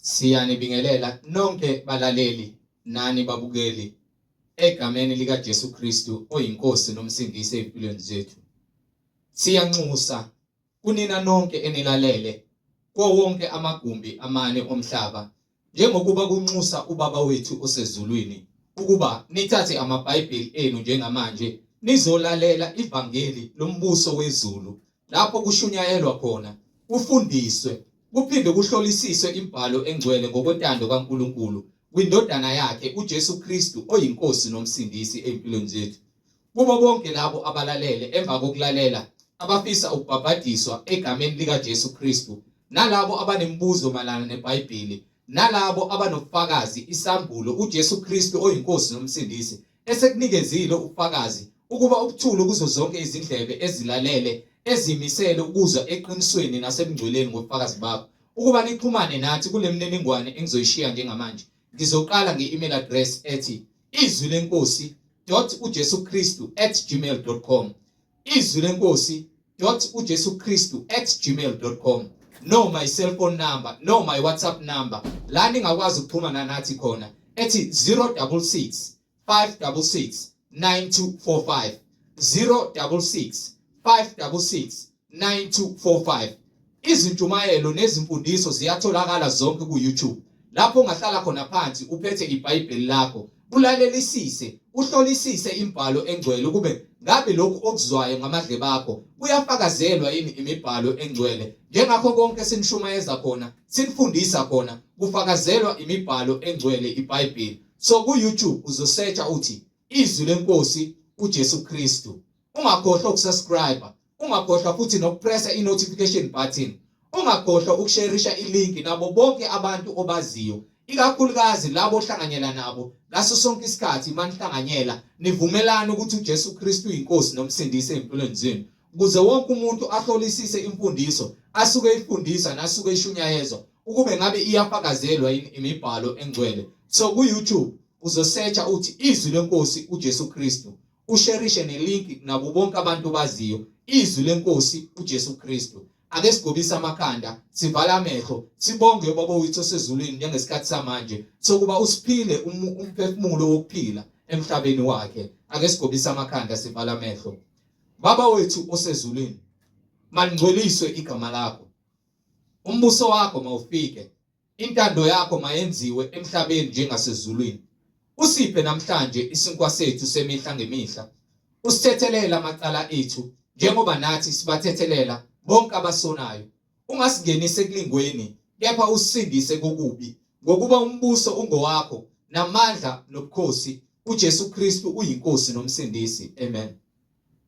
Siyanibingelela nonke balaleli nani babukeli egameni likaJesu Kristu oyiNkosi noMsindisi ezimpilweni zethu. Siyanxusa kunina nonke enilalele kuwo wonke amagumbi amane omhlaba njengokuba kunxusa uBaba wethu osezulwini ukuba nithathe amaBhayibheli enu njengamanje nizolalela ivangeli lombuso wezulu lapho kushunyayelwa khona, kufundiswe, kuphinde kuhlolisiswe imibhalo engcwele ngokwentando kaNkulunkulu kwiNdodana yakhe uJesu Kristu oyiNkosi noMsindisi ezimpilweni zethu. Kubo bonke labo abalalele emva kokulalela abafisa ukubhabhadiswa egameni likaJesu Kristu nalabo abanemibuzo mayelana neBhayibheli nalabo abanobufakazi isambulo uJesu Kristu oyiNkosi noMsindisi esekunikezile ubufakazi ukuba ubuthule kuzo zonke izindlebe ezilalele ezimisele ukuzwa eqinisweni nasebungcweleni ngobufakazi bakho ukuba nixhumane nathi kule mininingwane engizoyishiya njengamanje. Ngizoqala nge-email address ethi izwi lenkosi dot uJesu Kristu at gmail dot com, izwi lenkosi dot uJesu Kristu at gmail dot com, noma i-cellphone number noma i-WhatsApp number la ningakwazi ukuxhumana nathi khona ethi 066 566 9245, 066 566 9245. Izintshumayelo nezimfundiso ziyatholakala zonke ku-YouTube lapho ungahlala khona phansi uphethe iBhayibheli lakho ulalelisise uhlolisise imibhalo engcwele ukube ngabe lokhu okuzwayo ngamadlebe akho kuyafakazelwa yini imibhalo engcwele njengakho konke sinishumayeza khona sinifundisa khona kufakazelwa imibhalo engcwele iBhayibheli. So ku YouTube uzosearcha uthi izwi lenkosi uJesu Kristu. Ungakhohlwa ukusubscribe, ungakhohlwa futhi nokupressa i-notification button. Ungakhohlwa ukusherisha ilink nabo bonke abantu obaziyo, ikakhulukazi labo ohlanganyela nabo ngaso sonke isikhathi manihlanganyela nivumelana ukuthi uJesu Kristu uyinkosi nomsindisi ezimpilweni zenu ukuze wonke umuntu ahlolisise imfundiso asuke eyifundisa nasuke eshunyayezwa ukube ngabe iyafakazelwa yini imibhalo engcwele. So ku YouTube uzosearcha uthi izwi lenkosi uJesu Kristu, usherishe nelink nabo bonke abantu obaziyo izwi lenkosi uJesu Kristu. Ake sigobise amakhanda sivale amehlo sibonge ubaba wethu osezulwini njengesikhathi samanje sokuba usiphile umphefumulo wokuphila emhlabeni wakhe. Ake sigobise amakhanda sivale amehlo. Baba wethu osezulwini, malingcweliswe igama lakho, umbuso wakho mawufike, intando yakho mayenziwe emhlabeni njengasezulwini. Usiphe namhlanje isinkwa sethu semihla ngemihla, usithethelele amacala ethu njengoba nathi sibathethelela bonke abasonayo. Ungasingenisi ekulingweni, kepha usisindise kokubi, ngokuba umbuso ungowakho namandla nobukhosi, uJesu Kristu uyiNkosi noMsindisi. Amen.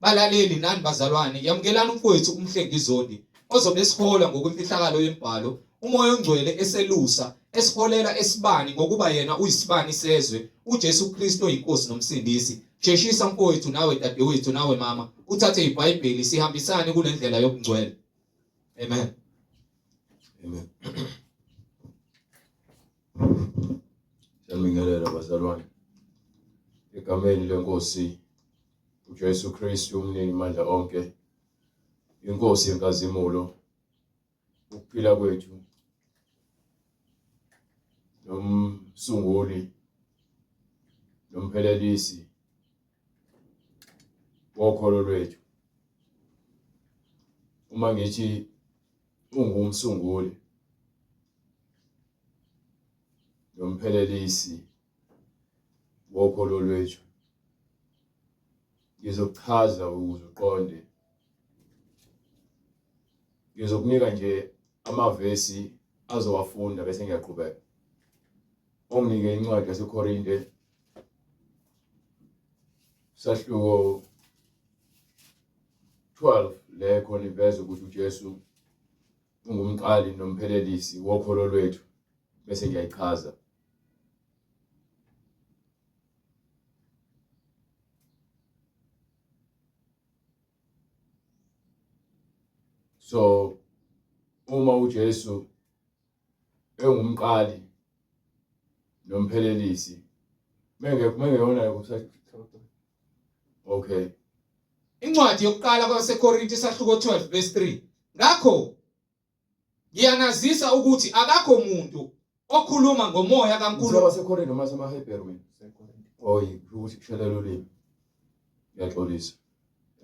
Balaleli nani bazalwane, yamukelani umfowethu uMhlengi Zondi ozobe esihola ngokwemfihlakalo yemibhalo, uMoya oNgcwele eselusa, esiholela esibani ngokuba yena uyisibani sezwe, uJesu Kristu oyiNkosi noMsindisi. Sheshisa mfowethu nawe dadewethu nawe mama, uthathe iBhayibheli sihambisane kule ndlela yobungcwele. Amen. Amen. Siyabingelela bazalwane. Egameni lenkosi uJesu Kristu umnini mandla onke. Inkosi yenkazimulo ukuphila kwethu nomsunguli nomphelelisi wokholo lwethu. Uma ngithi ungumsunguli nomphelelisi wokholo lwethu, ngizokuchaza ukuze uqonde. Ngizokunika nje amavesi azowafunda bese ngiyaqhubeka. Onginike incwadi yaseKorinte sahluko 12 le khona iveza ukuthi uJesu ungumqali nomphelelisi wokholo lwethu bese ngiyayichaza. So uma uJesu engumqali nomphelelisi mengekho mengeyona okay. Incwadi yokuqala kwabaseKorinte isahluko 12 verse 3. Ngakho ngiyanazisa ukuthi akakho muntu okhuluma ngomoya kaNkulunkulu. WaseKorinte noma samaHebheru mina. Oyi, ukuthi kushelela ulimi. Ngiyaxolisa.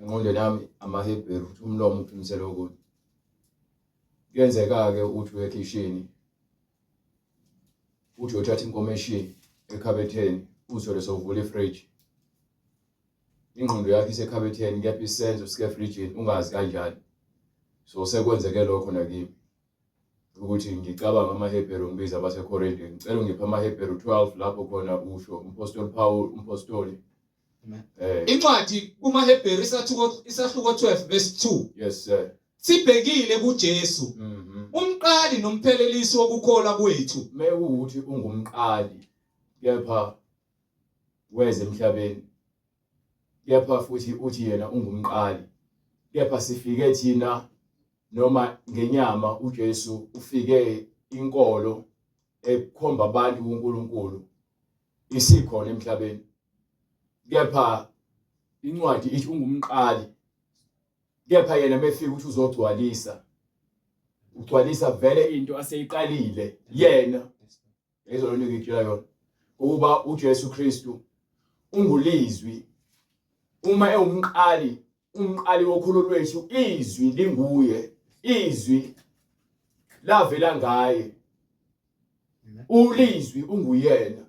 Engqondweni yami amaHebheru futhi umlomo uphimisele okunye. Kuyenzeka-ke uthi uye ekhishini uthi uyothatha inkomeshi ekhabetheni uthole sewuvula ifriji. Ingqondo yakho isekhabetheni kepha isenzo sikefrijini ungazi kanjani. So sekwenzeke lokho nakimi. Ukuthi ngicabanga amaHebheru ngibiza abaseKorinte. Ngicela ungiphe amaHebheru 12 lapho khona usho umpostoli Paul umpostoli. Incwadi kumaHebheru isahluko isahluko 12 verse 2. Yes sir. Sibhekile kuJesu. Umqali nomphelelisi wokukholwa kwethu. Mewukuthi ungumqali kepha weza emhlabeni kepha futhi uthi yena ungumqali kepha sifike thina noma ngenyama uJesu ufike inkolo ekhomba abantu kuNkulunkulu isikhona emhlabeni kepha incwadi ithi ungumqali kepha yena mefika ukuthi uzogcwalisa ugcwalisa vele into aseyiqalile yena Yizona nto ngikutshela yona ukuba uJesu Kristu ungulizwi uma ewumqali umqali wokholo lwethu izwi linguye izwi lavela ngaye ulizwi unguyena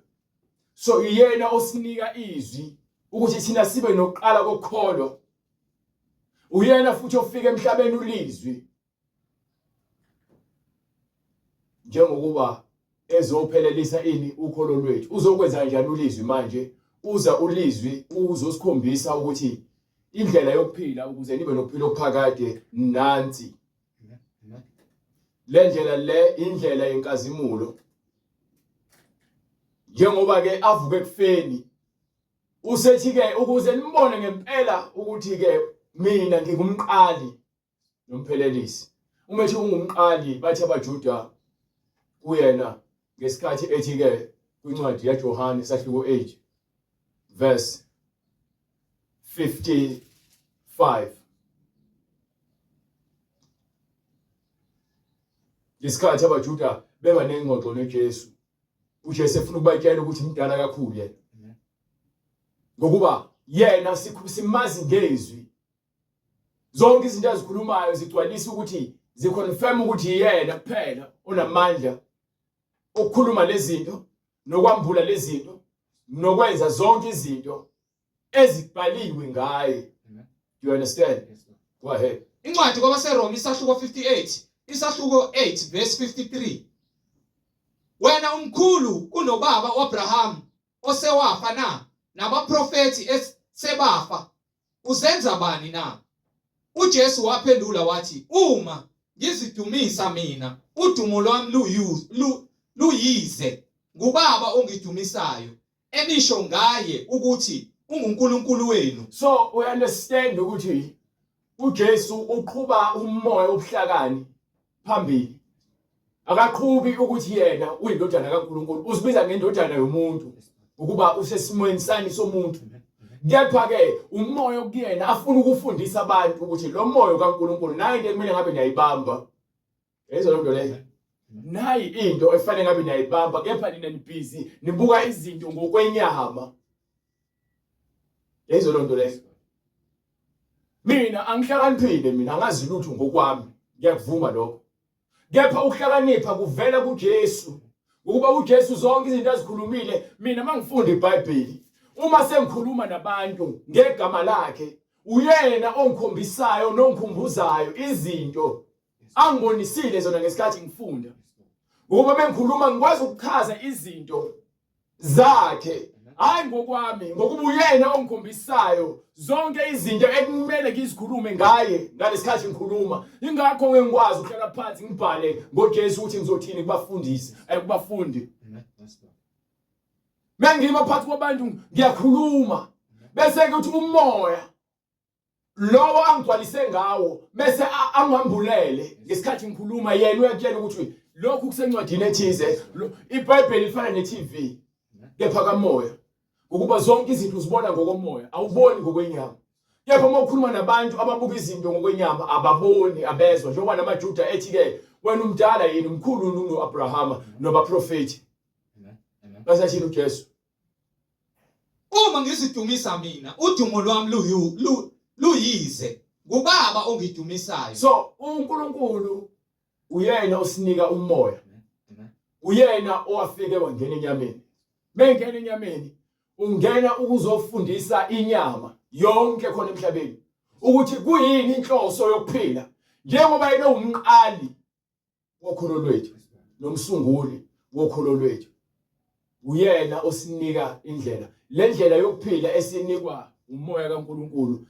so iyena osinika izwi ukuthi thina sibe nokuqala kokholo uyena futhi ofika emhlabeni ulizwi Njengokuba ezophelelisa ini ukholo lwethu, uzokwenza kanjani ulizwi manje? Uza ulizwi uzosikhombisa ukuthi indlela yokuphila ukuze nibe nokuphila okuphakade nansi. Le ndlela le indlela yenkazimulo. Njengoba ke avuke ekufeni usethi ke ukuze nibone ngempela ukuthi ke mina ngingumqali nomphelelisi. Uma ethi ungumqali bathi abaJuda kuyena ngesikhathi ethi ke kwincwadi yaJohane sahluko 8 verse 55 ngesikhathi abaJuda beba nengxoxo noJesu uJesu efuna ukubatshela ukuthi mdala kakhulu yena ngokuba yena simazi ngezwi Zonke izinto azikhulumayo zigcwalisa ukuthi ziconfirm ukuthi yena kuphela onamandla okukhuluma lezinto nokwambula lezinto nokwenza zonke izinto ezibhaliwe ngaye. Do you understand? Go ahead. Incwadi kwabaseRoma isahluko 58 isahluko 8 verse 53 Wena umkhulu kunobaba uAbraham osewafa na nabaprofethi sebafa Uzenza bani na? UJesu waphendula wathi, Uma ngizidumisa mina, udumo lwami luyize. NguBaba ongidumisayo, enisho ngaye ukuthi unguNkulunkulu wenu. So we understand ukuthi uJesu uqhuba umoya wobuhlakani phambili. Akaqhubi ukuthi yena uyindodana kaNkulunkulu, uzibiza ngendodana yomuntu ukuba usesimweni sani somuntu. Kepha ke umoya okuyena afuna ukufundisa abantu ukuthi lo moya kaNkulunkulu nayi into ekumele ngabe niyayibamba. Yayizwa loo nto leyo? Nayi into efanele ngabe niyayibamba kepha nina nibhizi nibuka izinto ngokwenyama. Yayizwa loo nto leyo? Mina angihlakaniphile mina angazi lutho ngokwami. Ngiyakuvuma lokho. Kepha ukuhlakanipha kuvela kuJesu. Ukuba uJesu zonke izinto azikhulumile mina mangifunda iBhayibheli uma sengikhuluma nabantu ngegama lakhe uyena ongikhombisayo nongikhumbuzayo izinto angibonisile zona ngesikhathi ngifunda. Ngokuba bengikhuluma ngikwazi ukuchaza izinto zakhe hayi ngokwami ngokuba uyena ongikhombisayo zonke izinto ekumele ngizikhulume ngaye ngalesikhathi ngikhuluma ingakho ngengikwazi ukuhlala phansi ngibhale ngoJesu ukuthi ngizothini kubafundisi eh, kubafundi mengima phakathi kwabantu ngiyakhuluma bese kuthi umoya lowo angigcwalise ngawo bese angihambulele ngesikhathi ngikhuluma yena uyakutshela ukuthi lokhu kusencwadini ethize iBhayibheli lifana ne-TV kepha kamoya ngokuba zonke izinto uzibona ngokomoya awuboni ngokwenyama kepha uma ukhuluma nabantu ababuka izinto ngokwenyama ababoni abezwa njengoba namaJuda ethi ke Wena umdala yini umkhulu kuno-Abrahama nobaprofethi? Basathini uJesu? Uma ngizidumisa mina, udumo lwami luyize. Ngubaba ongidumisayo. So uNkulunkulu uyena osinika umoya. Uyena owafike wangena enyameni. Mengena enyameni ungena ukuzofundisa inyama yonke khona emhlabeni ukuthi kuyini inhloso yokuphila njengoba yena umqali wokholo lwethu nomsunguli wokholo lwethu uyena osinika indlela le ndlela yokuphila esinikwa umoya kaNkuluNkulu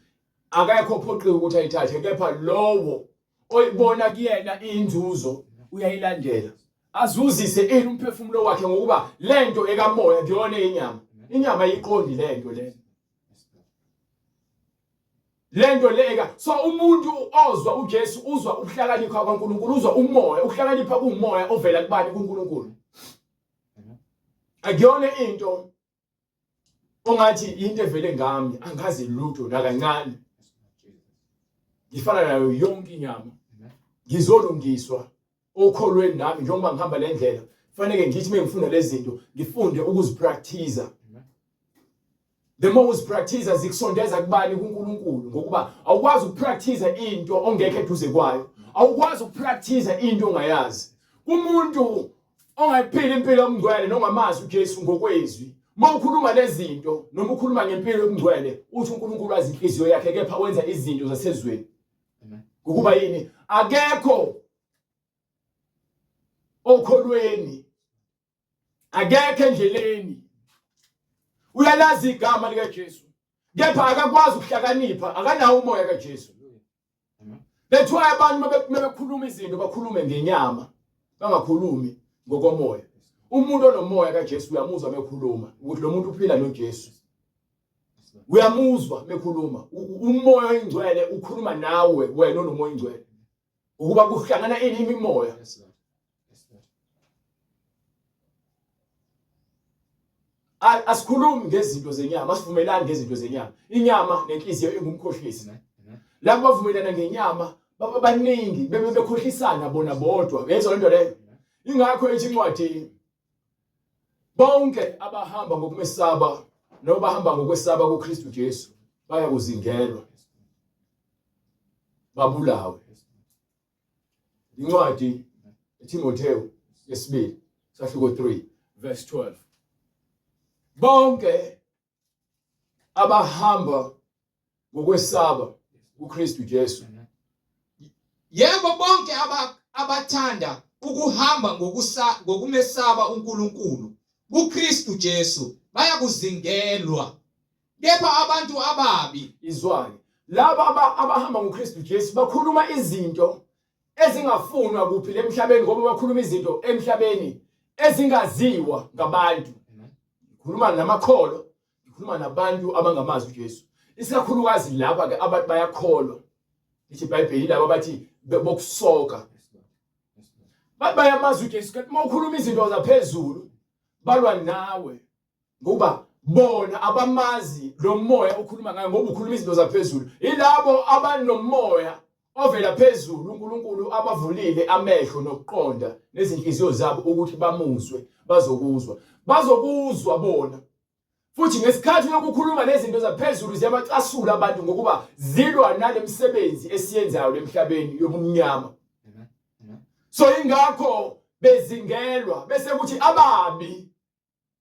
akekho ophoqiwe ukuthi ayithathe kepha lowo oyibona kuyena inzuzo uyayilandela azuzise ini umphefumulo wakhe ngokuba lento ekamoya kuyona inyama inyama ayiqondi lento le lento leka so umuntu ozwa uJesu uzwa ukuhlakanipha kwaNkuluNkulu uzwa umoya ukuhlakanipha kuumoya ovela kubani kuNkulunkulu akuyona into ongathi into evele ngami angazi lutho nakancane ngifana nayo yonke inyama ngizolungiswa okholweni nami njengoba ngihamba le ndlela fanele ngithi mengifunda lezi zinto ngifunde ukuzipractice the more uzipractice zikusondeza kubani kuNkulunkulu ngokuba awukwazi ukupractice into ongekho eduze kwayo awukwazi ukupractice into ongayazi umuntu ongayiphili impilo yomngcwele nongamazi uJesu ngokwezwi uma ukhuluma lezinto noma ukhuluma ngempilo yomngcwele uthi uNkulunkulu wazi inhliziyo yakhe kepha wenza izinto zasezweni ngokuba yini akekho okholweni akekho endleleni uyalazi igama likaJesu kepha akakwazi ukuhlakanipha akanawo umoya kaJesu That's why abantu mabekhuluma izinto bakhulume ngenyama bangakhulumi ngokomoya. Umuntu onomoya kaJesu uyamuzwa mekhuluma ukuthi lo muntu uphila noJesu. Uyamuzwa mekhuluma umoya oyingcwele ukhuluma nawe wena onomoya oyingcwele. Ukuba kuhlangana ini imimoya. Asikhulumi ngezinto zenyama, asivumelani ngezinto zenyama. Inyama nenhliziyo ingumkhohlisi. Labo bavumelana ngenyama baba baningi bebe bekhohlisana bona bodwa. Uyayizwa lento leyo? Ingakho ithi incwadi bonke abahamba ngokumesaba noma bahamba ngokwesaba kuKristu Jesu bayakuzingelwa babulawe. Incwadi eTimotheo yesibili sahluko 3 verse 12. Bonke abahamba ngokwesaba kuKristu Jesu. Yebo bonke abathanda ukuhamba ngokumesaba uNkulunkulu kuKristu Jesu bayakuzingelwa. Kepha abantu ababi izwani laba abahamba ngoKristu Jesu bakhuluma izinto ezingafunwa kuphi lemhlabeni ngoba bakhuluma izinto emhlabeni ezingaziwa ngabantu ngikhuluma namakholwa ngikhuluma nabantu abangamazi uJesu isikakhulukazi laba ke abantu bayakholwa lithi iBhayibheli laba bathi bokusoka bayamazi uJesu kanti uma ukhuluma izinto zaphezulu balwa nawe ngoba bona abamazi lo moya okhuluma ngayo ngoba ukhuluma izinto zaphezulu ilabo abanomoya ovela phezulu uNkulunkulu abavulile amehlo nokuqonda nezinhliziyo zabo ukuthi bamuzwe bazokuzwa bazokuzwa bona futhi ngesikhathi lokukhuluma lezinto zaphezulu ziyabacasula abantu ngokuba zilwa nalemsebenzi esiyenzayo lemhlabeni yobumnyama so ingakho bezingelwa bese kuthi ababi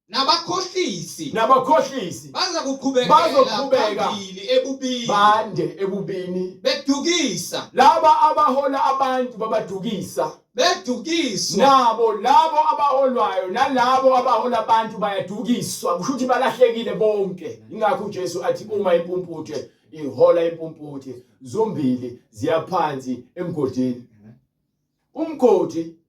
Nabakhohlisi nabakhohlisi baza kuqhubekela bazoqhubeka phambili ebubini bande ebubini bedukisa laba abahola abantu babadukisa bedukiswa nabo labo abaholwayo nalabo abahola abantu bayadukiswa kusho ukuthi balahlekile bonke ingakho uJesu athi uma impumputhe ihola impumputhe zombili ziyaphansi emgodini umgodi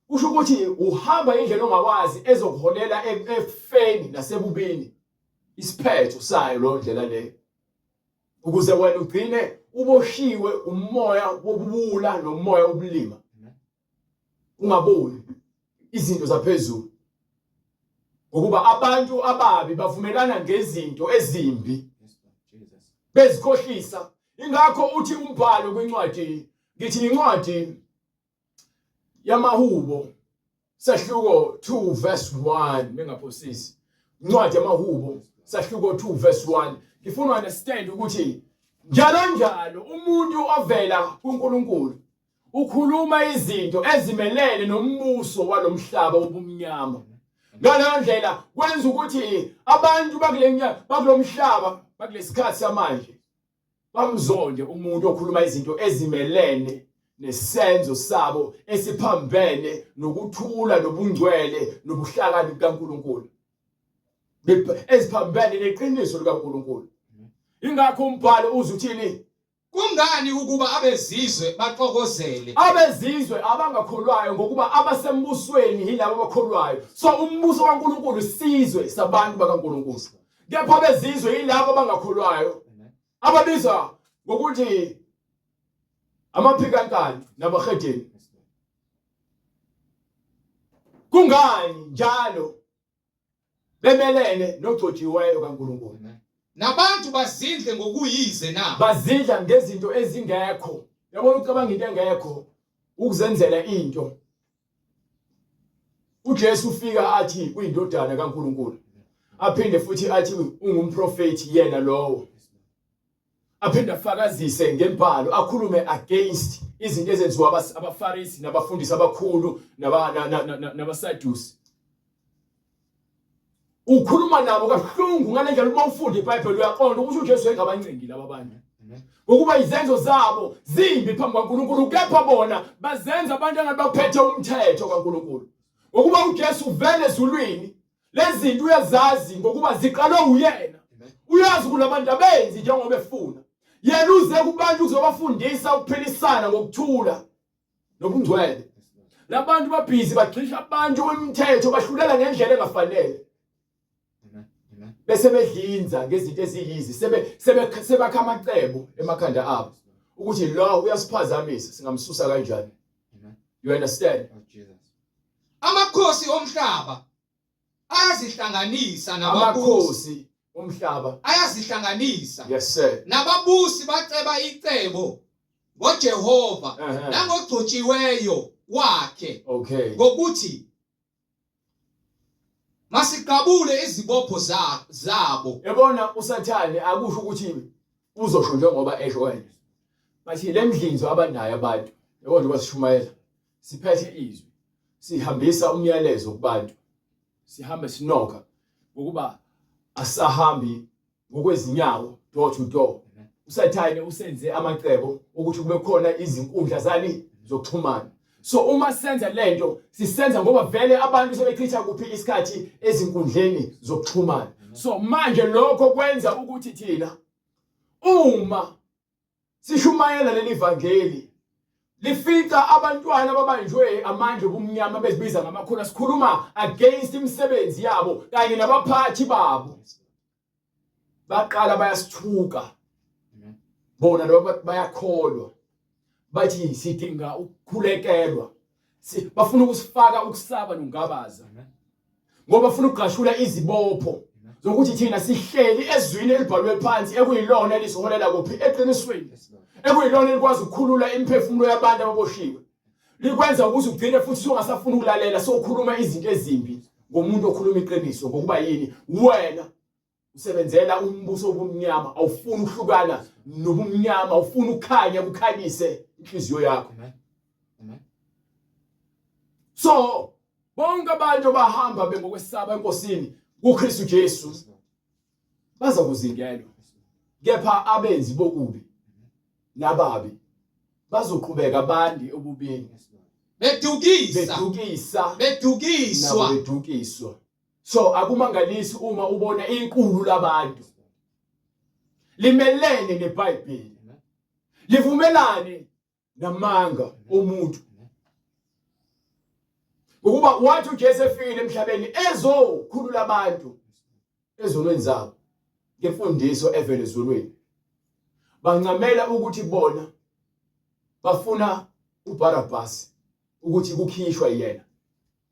Kusho ukuthi uhamba indlela ongawazi ezokuholela ekufeni nasebubini. Isiphetho sayo lo ndlela leyo. Ukuze wena ugcine uboshiwe umoya wobuwula nomoya wobulima. Ungaboni izinto zaphezulu. Ngokuba abantu ababi bavumelana ngezinto ezimbi. Bezikhohlisa. Ingakho uthi umbhalo kwincwadi ngithi incwadi yamaHubo sahluko 2 verse 1, mengaphosisi. Incwadi yamaHubo sahluko 2 verse 1. Ngifuna understand ukuthi njalo njalo umuntu ovela kuNkulunkulu ukhuluma izinto ezimelene nombuso walomhlaba wobumnyama. Ngaleyo ndlela kwenza ukuthi abantu bakulomhlaba bakulesikhathi samanje bamzonde umuntu okhuluma izinto ezimelene nesenzo sabo esiphambene nokuthula nobungcwele nobuhlakani bukaNkulunkulu, eziphambene neqiniso likaNkulunkulu. Ingakho umbhalo uzuthini? Kungani ukuba abezizwe baxokozele? Abezizwe abangakholwayo, ngokuba abasembusweni yilabo abakholwayo. So umbuso kaNkulunkulu isizwe sabantu bakaNkulunkulu. Kepha abezizwe yilabo abangakholwayo, ababizwa ngokuthi amaphikankani nabahedeni. Kungani njalo bemelene nogcotshiweyo kaNkulunkulu? Nabantu bazindle ngokuyize na? Bazidla ngezinto ezingekho. Yabona, ucabanga into engekho, ukuzenzela into. uJesu ufika athi uyindodana kaNkulunkulu, aphinde futhi athi ungumprofeti yena lowo, aphinde afakazise ngembhalo, akhulume against izinto ezenziwa abaFarisi nabafundisi abakhulu nabaSadusi. Ukhuluma nabo kabuhlungu ngale ndlela. Uma ufunda iBhayibheli uyaqonda ukuthi uJesu engabancengi laba bantu, ngokuba izenzo zabo zimbi phambi kwaNkulunkulu, kepha bona bazenza abantu engathi baphethe umthetho kaNkulunkulu. Ngokuba uJesu uvele ezulwini, lezi zinto uyazazi ngokuba ziqalwe uyena. Uyazi ukuthi labantu abenzi njengoba efuna yena. Uze kubantu uzobafundisa ukuphilisana ngokuthula nobungcwele. Labantu babhizi bagxisha abantu imithetho, bahlulela ngendlela engafanele, bese bedlinza ngezinto eziyizi, sebe sebakha amacebo emakhanda abo ukuthi lo uyasiphazamisa, singamsusa kanjani. You understand? Oh, Amakhosi omhlaba ayazihlanganisa nababusi. Amakhosi omhlaba ayazihlanganisa. Yes sir. Nababusi baceba icebo ngoJehova nangogcotshiweyo wakhe. Ngokuthi masiqabule izibopho zabo. Yabona, uSathane akusho ukuthi uzosho njengoba esho wena, bathi le mdlinzo abanayo abantu, yabona, njengoba sishumayela siphethe izwi, sihambisa umyalezo kubantu, sihambe sinoka, ngokuba asahambi ngokwezinyawo door to door. USathane usenze amacebo ukuthi kube khona izinkundla zani zokuxhumana. So uma senza lento, sisenza ngoba vele abantu sebechitha kuphi isikhathi? Ezinkundleni zokuxhumana. So manje lokho kwenza ukuthi thina uma sishumayela leli vangeli lifica abantwana ababanjwe amandla obumnyama bezibiza ngamakholwa, sikhuluma against imisebenzi yabo kanye nabaphathi babo, baqala bayasithuka bona. Laba bayakholwa, bathi sidinga ukukhulekelwa, bafuna ukusifaka ukusaba nokungabaza, ngoba bafuna ukugqashula izibopho zokuthi thina sihleli ezwini elibhalwe phansi, ekuyilona elisiholela kuphi? Eqinisweni, ekuyilona elikwazi ukukhulula imiphefumulo yabantu ababoshiwe, likwenza ukuthi ugcine futhi sungasafuna ukulalela, sokhuluma izinto ezimbi ngomuntu okhuluma iqiniso. Ngokuba yini? Wena usebenzela umbuso wobumnyama, awufuni ukuhlukana nobumnyama, awufuni ukukhanya kukhanyise inhliziyo yakho. So bonke abantu abahamba bengokwesaba eNkosini kuKristu Jesu baza kuzingelwa, kepha abenzi bokubi nababi bazoqhubeka bandi obubini. Bedukisa. Bedukisa. Bedukiswa. Nabo bedukiswa. So akumangalisi uma ubona inkulu labantu limelene neBhayibheli, livumelane namanga omuntu, ngokuba wathi uJesu efikile emhlabeni ezokhulula abantu ezonweni zabo ngemfundiso evela ezulwini, bancamela ukuthi bona bafuna uBarabas ukuthi kukhishwa yena,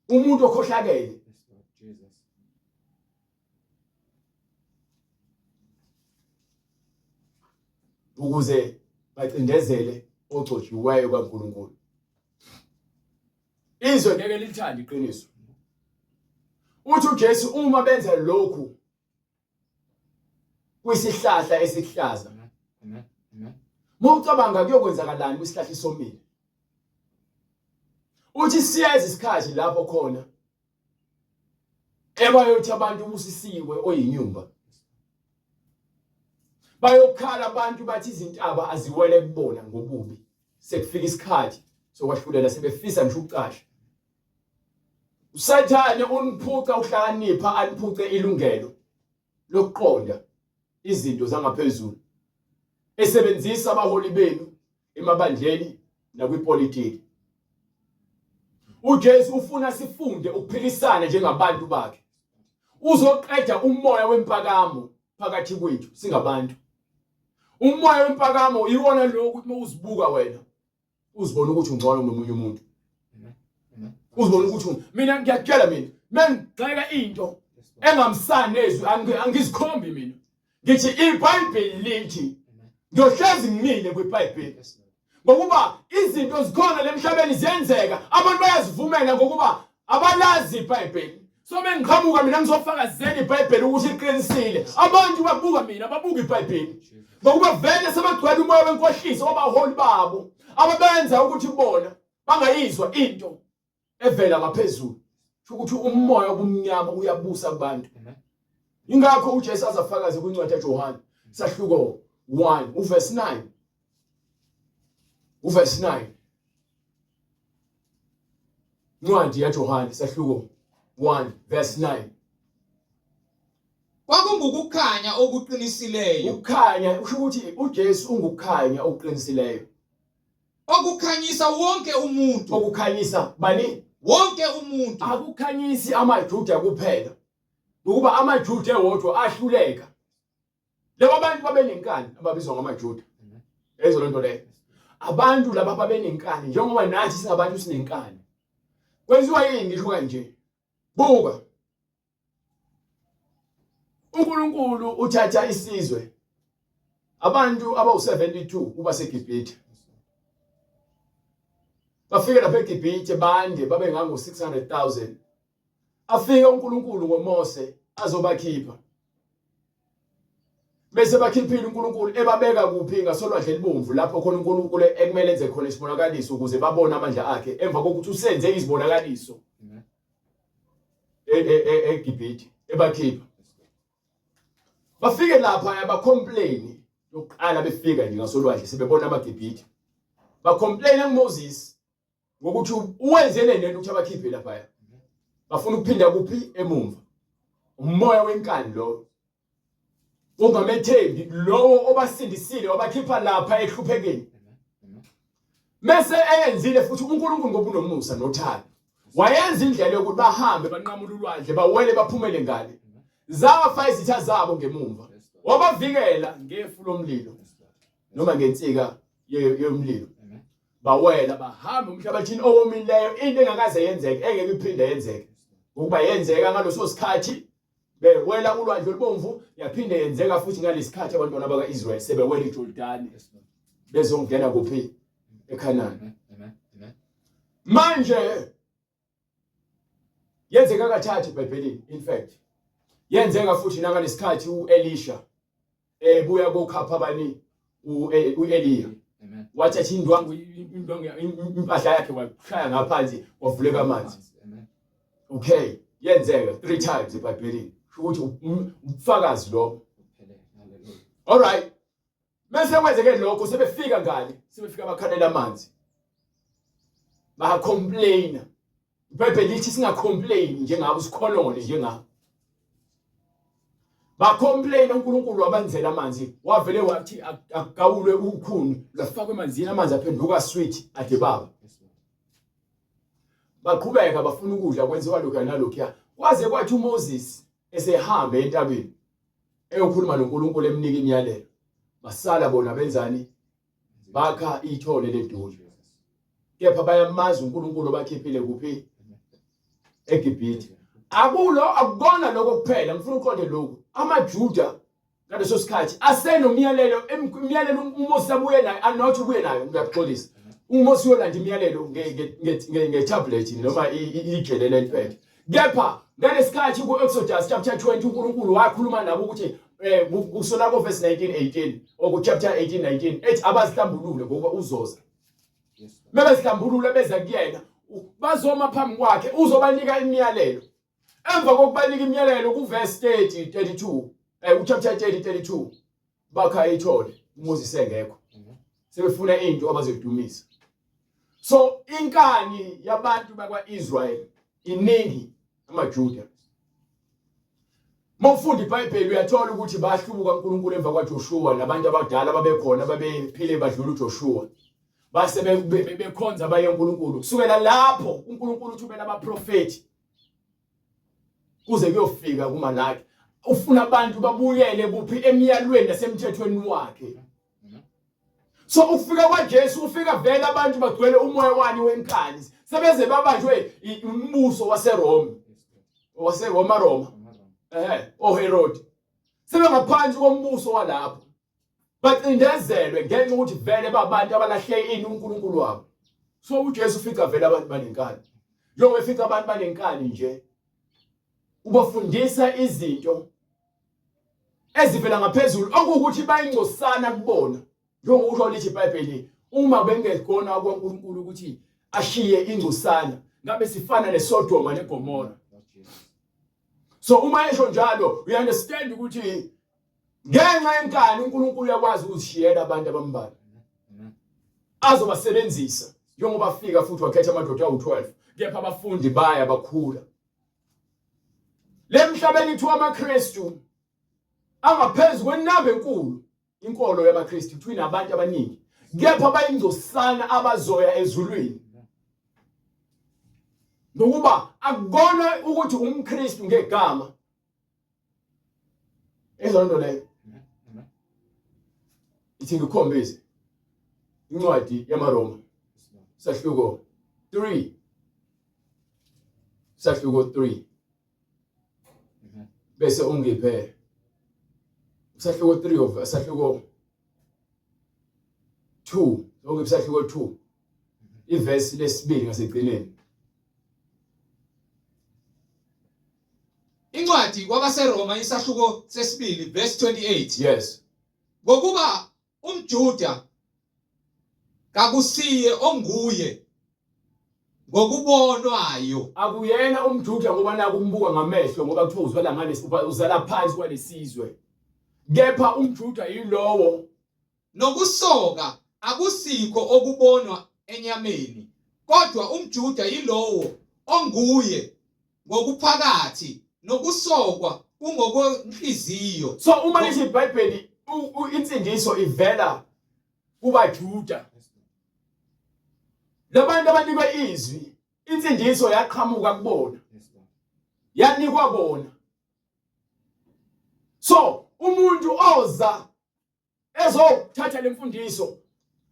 umuntu okhohlakele. Ukuze bacindezele ogcotshiweyo kaNkulunkulu. Izwe ngeke lithande iqiniso. Uthi uJesu uma benza lokhu kwisihlahla esihlaza. Amen. Amen. Mawucabanga kuyokwenzakalani kwisihlahla esomile? Uthi siyeza isikhathi lapho khona ebayothi abantu ubusisiwe oyinyumba. Bayokhala abantu bathi izintaba aziwele kubona ngobubi. Sekufika isikhathi sokwahlulela sebefisa ngisho ukucasha. USathane uniphuca uhlakanipha aniphuce ilungelo lokuqonda izinto zangaphezulu esebenzisa abaholi benu emabandleni nakwipolitiki. UJesu ufuna sifunde ukuphilisana njengabantu bakhe. Uzoqeda umoya wempakamo phakathi kwethu singabantu. Umoya wempakamo iwona lo ukuthi uma uzibuka wena uzibona ukuthi ungcono kunomunye umuntu. Uzibona ukuthi mina ngiyakutshela mina mengigxeka into engamsani nezwi angizikhombi mina. Ngithi iBhayibheli lithi ngiyohlezi ngimile kwiBhayibheli. Ngokuba izinto zikhona lemhlabeni ziyenzeka abantu bayazivumela ngokuba abalazi iBhayibheli. So mengiqhamuka mina ngizofakazela iBhayibheli ukuthi liqinisile. Abantu babuka mina babuka iBhayibheli. Ngokuba vele sebagcwele umoya wenkohliso wabaholi babo ababenza ukuthi bona bangayizwa into evela ngaphezulu. Kusho ukuthi umoya obumnyama uyabusa kubantu. Ingakho uJesu azafakaze kwincwadi kaJohane sahluko 1 uverse 9. Uverse 9. Incwadi yaJohane sahluko 1 verse 9. Kwakungukukhanya okuqinisileyo. Ukukhanya usho ukuthi uJesu ungukukhanya okuqinisileyo. Okukhanyisa wonke umuntu. Okukhanyisa bani? Wonke umuntu. Akukhanyisi amaJuda kuphela. Ngokuba amaJuda ewodwa ahluleka. Laba bantu babenenkani ababizwa ngamaJuda. Ezo lonto leyo. Abantu laba babenenkani njengoba nathi singabantu sinenkani. Kwenziwa yini ngisho kanje? Buka. uNkulunkulu uthatha isizwe abantu abawu-72 kuba seGibhithe bafike lapha eGibhithe bande babe ngango-600,000 afike uNkulunkulu ngoMose azobakhipha bese bakhiphile uNkulunkulu ebabeka kuphi ngasolwandle elibomvu lapho khona uNkulunkulu ekumele enze khona isibonakaliso ukuze babone amandla akhe emva kokuthi usenze izibonakaliso eGibhithe ebakhipha bafike lapha yabacomplain yokuqala befika nje ngasolwandle sebebona amaGibhithe bacomplain kuMoses ngokuthi uwenzele lento ukuthi abakhiphe lapha bafuna ukuphinda kuphi emumva umoya wenkani lo ungamethembi lowo obasindisile wabakhipha lapha ehluphekeni mese eyenzile futhi uNkulunkulu ngoba unomusa nothando wayenza indlela yokuthi bahambe banqamule ulwandle bawele baphumele ngale zafa izitha zabo ngemumva wabavikela ngefu lomlilo noma ngensika yomlilo bawela bahamba umhlabathini owomileyo into engakaze yenzeke engeke iphinde yenzeke ngokuba yenzeka ngaleso sikhathi bewela ulwandle olubomvu yaphinde yenzeka futhi ngalesikhathi abantwana baka-Israyeli sebewela iJordani bezongena kuphi eKhanani manje yenzeka kathathu eBhayibhelini in fact yenzeka futhi nangalesikhathi uElisha ebuya kokhapha bani uEliya wathatha indwangu indwangu impahla yakhe washaya ngaphansi wavuleka amanzi okay yenzeka three times eBhayibhelini ukuthi ubufakazi lo all right Mese kwenzeke lokho sebefika ngale, sebefika bakhalela amanzi. Ba complain. IBhayibheli lithi singa complain njengabo sikhonone njengabo. Ba complain uNkulunkulu wabanzela amanzi, wavele wathi akugawulwe ukhuni, lwafakwa emanzini amanzi aphenduka sweet ade baba. Baqhubeka bafuna ukudla kwenziwa lokhu nalokhuya. Kwaze kwathi uMoses esehambe entabeni eyokhuluma noNkulunkulu emnika imiyalelo basala bona benzani bakha ithole leduli kepha bayamazi uNkulunkulu obakhiphile kuphi eGibhithe akulo akukona lokho kuphela ngifuna uqonde lokhu amaJuda ngaleso sikhathi asenomyalelo imiyalelo uMose abuye nayo anothi ubuye nayo ngiyakuxolisa UMose uyolanda imiyalelo nge-tablet noma ijele leliphethe. Kepha ngalesikhathi ku-Exodus chapter 20 uNkulunkulu wakhuluma nabo ukuthi eh kusona ko verse 19 18 oku chapter 18 19 ethi abazihlambulule ngokuba uzoza. Bebezihlambulula beza kuyena bazoma phambi kwakhe uzobanika imiyalelo. Emva kokubanika imiyalelo ku verse 30 32 eh u chapter 30 32 bakha ithole uMoses engekho sebefuna into abazoyidumisa so inkani yabantu bakwa-Israel iningi amaJuda Mawufunda iBhayibheli uyathola ukuthi bahlubuka uNkulunkulu emva kwaJoshua nabantu abadala babekhona babephile badlula uJoshua base bekhonza abaye uNkulunkulu kusukela lapho uNkulunkulu uthumela abaprofeti kuze kuyofika kuMalaki ufuna abantu babuyele kuphi emyalweni nasemthethweni wakhe so ukufika kwaJesu ufika vele abantu bagcwele umoya wani wenkani sebeze babanjwe umbuso waseRome waseRoma Roma ehe oHerod sebengaphansi kombuso walapho bacindezelwe ngenxa ukuthi vele babantu abalahle ini uNkulunkulu wabo so uJesu ufica vele abantu banenkani njengoba efica abantu banenkani nje ubafundisa izinto ezivela ngaphezulu okuwukuthi bayingcosana kubona njengokusho lithi iBhayibheli uma bengekona kwaNkulunkulu ukuthi ashiye ingcosana ngabe sifana neSodoma neGomora so uma esho njalo you understand ukuthi ngenxa yenkani uNkulunkulu uyakwazi ukuzishiyela abantu abambalwa azobasebenzisa njengoba fika futhi wakhetha amadoda awu-12 kepha abafundi baya bakhula lemhlabeni kuthiwa amaKristu angaphezu kwenamba enkulu inkolo yamaKristu kuthiwa inabantu abaningi kepha bayingcosana abazoya ezulwini ngokuba akukona ukuthi umKristu ngegama Izwa nto leyo. Ithi ngikukhombise incwadi yamaRoma sahluko 3 sahluko 3 bese ungiphe sahluko 3 of sahluko 2 ungiphe sahluko 2 ivesi lesibili ngasegcineni Incwadi kwabaseRoma isahluko sesibili verse 28. Yes. Ngokuba umJuda kakusiye onguye ngokubonwayo. Akuyena umJuda ngoba nakumbuka ngamehlo ngoba kuthiwa uzala ngalesi uzala phansi kwalesizwe. Kepha umJuda yilowo Nokusoka akusikho okubonwa enyameni, kodwa umJuda yilowo onguye ngokuphakathi, nokusokwa kungokwenhliziyo. So uma lithi iBhayibheli insindiso ivela kubaJuda. Labantu abanikwe izwi, insindiso yaqhamuka kubona. Yanikwa bona. So umuntu oza ezothatha lemfundiso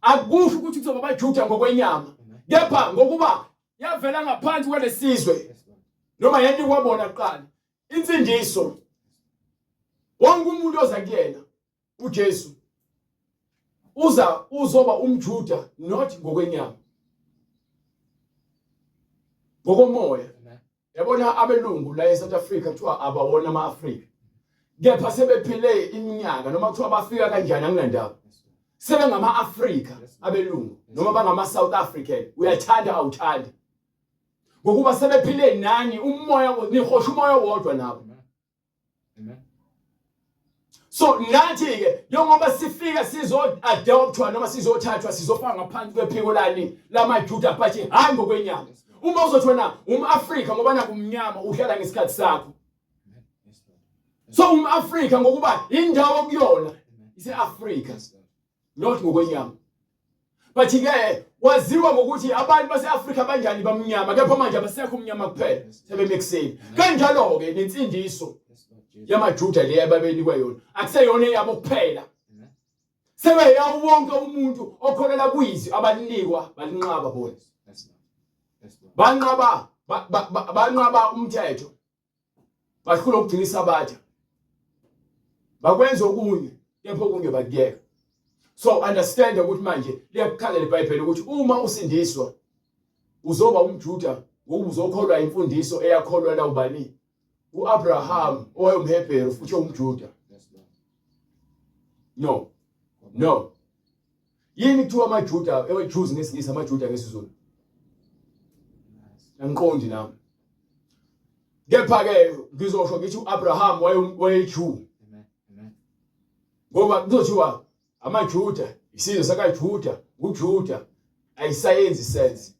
akusho ukuthi kuzoba abaJuda ngokwenyama kepha ngokuba yavela ngaphansi kwalesizwe noma yanikwa bona kuqala insindiso wonke umuntu oza kuyena uJesu uza uzoba umJuda not ngokwenyama ngokomoya Yabona abelungu la eSouth Africa kuthiwa abawona ama-Afrika. Kepha sebephile iminyaka noma kuthiwa bafika kanjani anginandaba. Sebengama-Afrika abelungu noma bangama-South African uyathanda awuthandi. Ngokuba sebephile nani umoya nihosha umoya owodwa nabo. Amen. So nathi ke njengoba sifika sizo adoptwa noma sizothathwa sizofaka ngaphansi kwephiko lani lamaJuda but hayi ngokwenyama. Uma uzothi wena umAfrika ngoba nakumnyama uhlala ngesikhathi sakho. So umAfrika ngokuba indawo kuyona ise-Afrika not ngokwenyama. But ke waziwa ngokuthi abantu base-Afrika banjani bamnyama kepha manje abasekho umnyama kuphela sebemixile. Kanjalo ke nensindiso yamaJuda le ababenikwa yona akuseyona eyabo kuphela. Sebeyawo wonke umuntu okholela kwizwi abalinikwa balinqaba bona. Banqaba banqaba umthetho. Bahlula ukugcina isabatha. Bakwenza okunye kepha okunye bakuyeka. So understand ukuthi manje liyakukhala leBhayibheli ukuthi uma usindiswa uzoba umJuda ngoba uzokholwa imfundiso eyakholwa la ubani uAbraham owayumHebheru futhi umJuda. No. No. Yini kuthiwa amaJuda, eweJews ngesiNgisi amaJuda ngesiZulu? Angiqondi nami. Kepha ke ngizosho ngithi uAbraham wayeJew. Ngoba kuzothiwa amaJuda, isizwe sakaJuda, nguJuda. Ayisayenzi sense.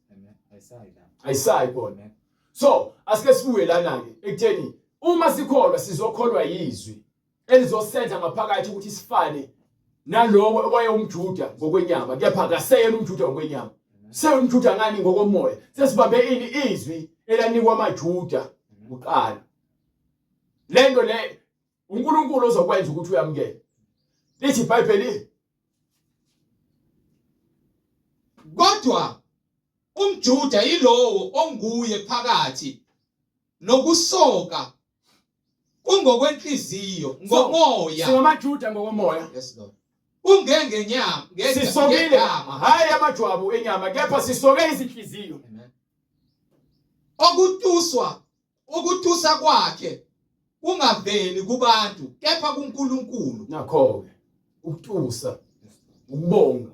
Ayisayi khona. So, asike sibuye lana ke ekutheni uma sikholwa sizokholwa yizwi elizosenza ngaphakathi ukuthi sifane nalowo owayewumJuda ngokwenyama kepha akaseyena umJuda ngokwenyama sewumJuda ngani ngokomoya sesibambe ini izwi elanikwa amaJuda kuqala lento le uNkulunkulu ozokwenza ukuthi uyamukele lithi iBhayibheli kodwa umJuda yilowo onguye phakathi nokusoka kungokwenhliziyo ngomoya singamaJuda ngokomoya yes Lord kungengenyama sisokile hayi amajwabu enyama kepha sisoke izinhliziyo okutuswa ukutusa kwakhe kungaveli kubantu kepha kuNkulunkulu nakho ke ukutusa ukubonga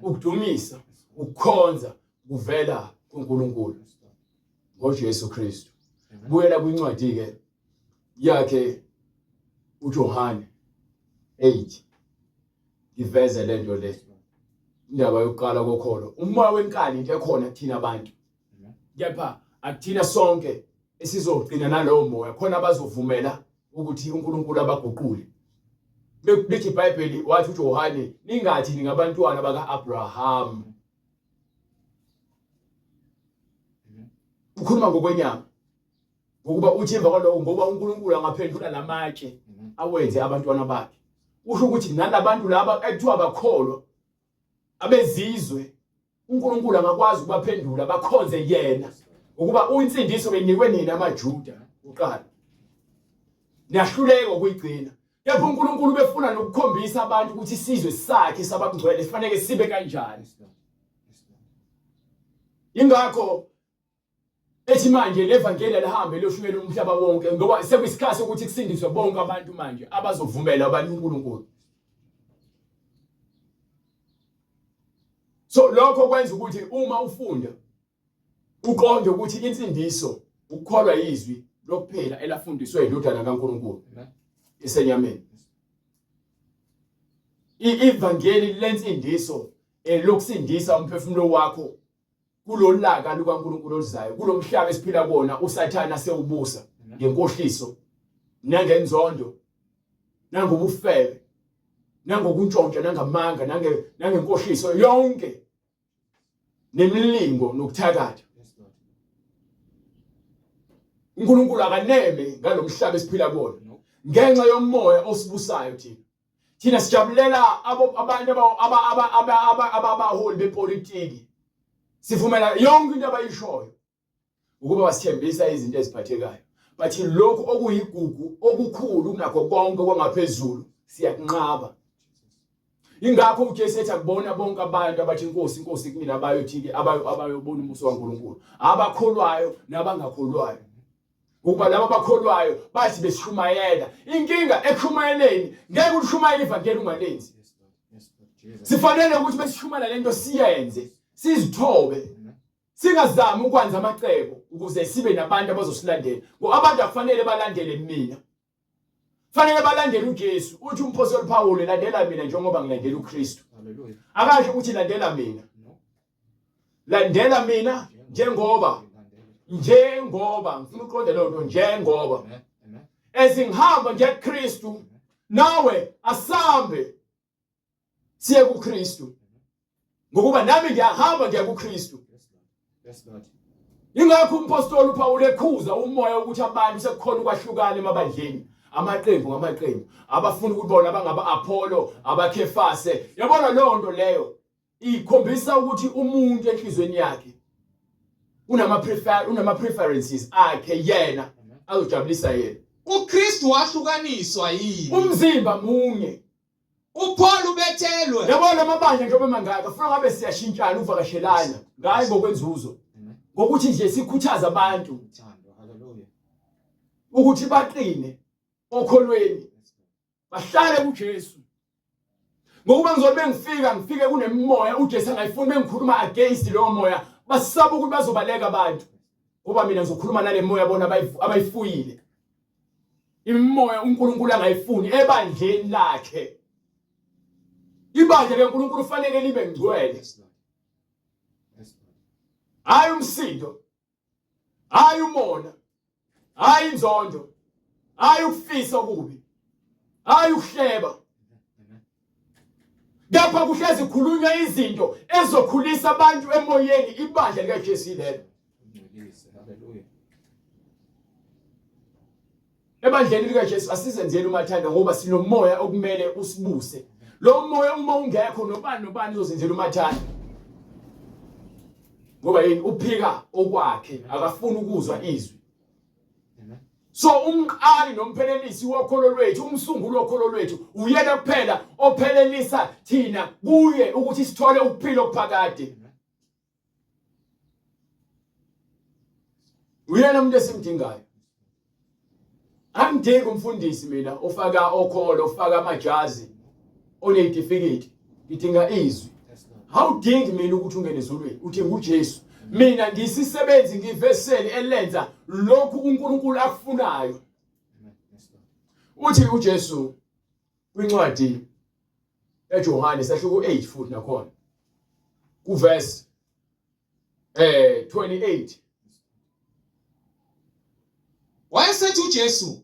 ukudumisa ukukhonza kuvela kuNkulunkulu ngoJesu Kristu buyela kwincwadi ke yakhe uJohane 8 ngiveze lento le indaba yokuqala kokholo umoya wenkani into ekhona kuthina abantu kepha akuthina sonke esizogcina nalowo moya khona abazovumela ukuthi uNkulunkulu abaguqule lithi iBhayibheli wathi uJohane ningathi ningabantwana baka-Abraham ukhuluma ngokwenyama ngokuba uthi emva kwaloko ngoba uNkulunkulu angaphendula lamatshe awenze abantwana bakhe usho ukuthi nalabantu laba ekuthiwa bakholwa abezizwe uNkulunkulu angakwazi ukubaphendula bakhonze yena ukuba uyinsindiso benikwe nina amaJuda kuqala niyahluleka ukuyigcina kepha uNkulunkulu ubefuna nokukhombisa abantu ukuthi isizwe sakhe sabangcwele sifanele sibe kanjani ingakho ethi manje levangeli alihambe liyoshunyelwa umhlaba wonke ngoba sekuyisikhathi sokuthi kusindiswe bonke abantu manje abazovumela abanye uNkulunkulu so lokho kwenza ukuthi uma ufunda uqonde ukuthi insindiso ukukholwa izwi lokuphela elafundiswe indodana kaNkulunkulu esenyameni ivangeli lensindiso elokusindisa umphefumulo wakho kulolaka lukaNkulunkulu oluzayo kulomhlaba esiphila kuwona uSathana sewubusa ngenkohliso nangenzondo nangobufebe nangokuntshontsha nangamanga nange nangenkohliso yonke nemilingo nokuthakatha uNkulunkulu akaneme ngalomhlaba esiphila kuwona ngenxa yomoya osibusayo thina thina sijabulela abantu abaholi bepolitiki sivumela yonke into abayishoyo ukuba basithembisa izinto eziphathekayo but lokhu okuyigugu okukhulu kunakho konke kwangaphezulu siyakunqaba ingakho uJesu ethi akubona bonke abantu abathi inkosi inkosi kumina abayothi-ke abayobona umbuso kaNkulunkulu abakholwayo nabangakholwayo Ngokuba laba abakholwayo bathi beshumayela. Inkinga ekushumayeleni ngeke ulishumayele ivangeli ungalenzi. Sifanele ukuthi besishumayela lento siyenze, sizithobe. Singazami ukwenza amacebo ukuze sibe nabantu abazosilandela. Ngoba abantu akufanele balandele mina. Fanele balandele uJesu. Uthi umphostoli Paul landela mina njengoba ngilandela uKristu. Haleluya. Akasho ukuthi landela mina. Landela mina njengoba njengoba ngifuna uqonde leyo nto njengoba ezingihamba nje kuKristu nawe asambe siye kuKristu ngokuba nami ngiyahamba ngiya kuKristu Yes Lord. Ingakho umpostoli uPaul ekhuza umoya ukuthi abantu sekukhona ukwahlukana emabandleni amaqembu ngamaqembu abafuna ukubona abangaba Apollo abaKhefase yabona leyo nto leyo ikhombisa ukuthi umuntu enhlizweni yakhe unama prefer unama preferences akhe yena azojabulisa yena uKristu wahlukaniswa yini umzimba munye. UPaul ubethelwe. Yabona amabandla njengoba mangaka funa ngabe siyashintshana uvakashelana ngayi ngokwenzuzo. Ngokuthi nje sikhuthaza abantu ukuthi baqine okholweni bahlale kuJesu. Ngokuba ngizobe bengifika ngifike kunemimoya uJesu angayifuni bengikhuluma against lowo moya basaba ukuthi bazobaleka abantu ngoba mina ngizokhuluma nale moya bona abayifuyile. Imimoya uNkulunkulu angayifuni ebandleni lakhe. Ibandla leNkulunkulu fanele libe ngcwele. Hayi umsindo. Hayi umona. Hayi inzondo. Hayi ukufisa okubi. Hayi ukuhleba. Kepha kuhlezi khulunywa izinto ezokhulisa abantu emoyeni ibandla likaJesu lelo. Ebandleni likaJesu asizenzeli umathanda ngoba sinomoya okumele usibuse. Lo moya uma ungekho nobani nobani uzozenzela umathanda. Ngoba yini uphika okwakhe akafuni ukuzwa izwi. So umqali nomphelelisi wokholo lwethu, umsunguli wokholo lwethu uyena kuphela ophelelisa thina kuye ukuthi sithole ukuphila okuphakade. Uyena umuntu esimdingayo. Angidingi umfundisi mina ofaka okholo ofaka amajazi onezitifiketi. Ngidinga izwi. Awudingi mina ukuthi ungene ezulwini, udinga uJesu. Mina ngisisebenzi ngiveseli elenza lokhu uNkulunkulu akufunayo. Uthi uJesu kwincwadi eJohane sahluko 8 futhi nakhona kuverse 28 Wayesethi uJesu,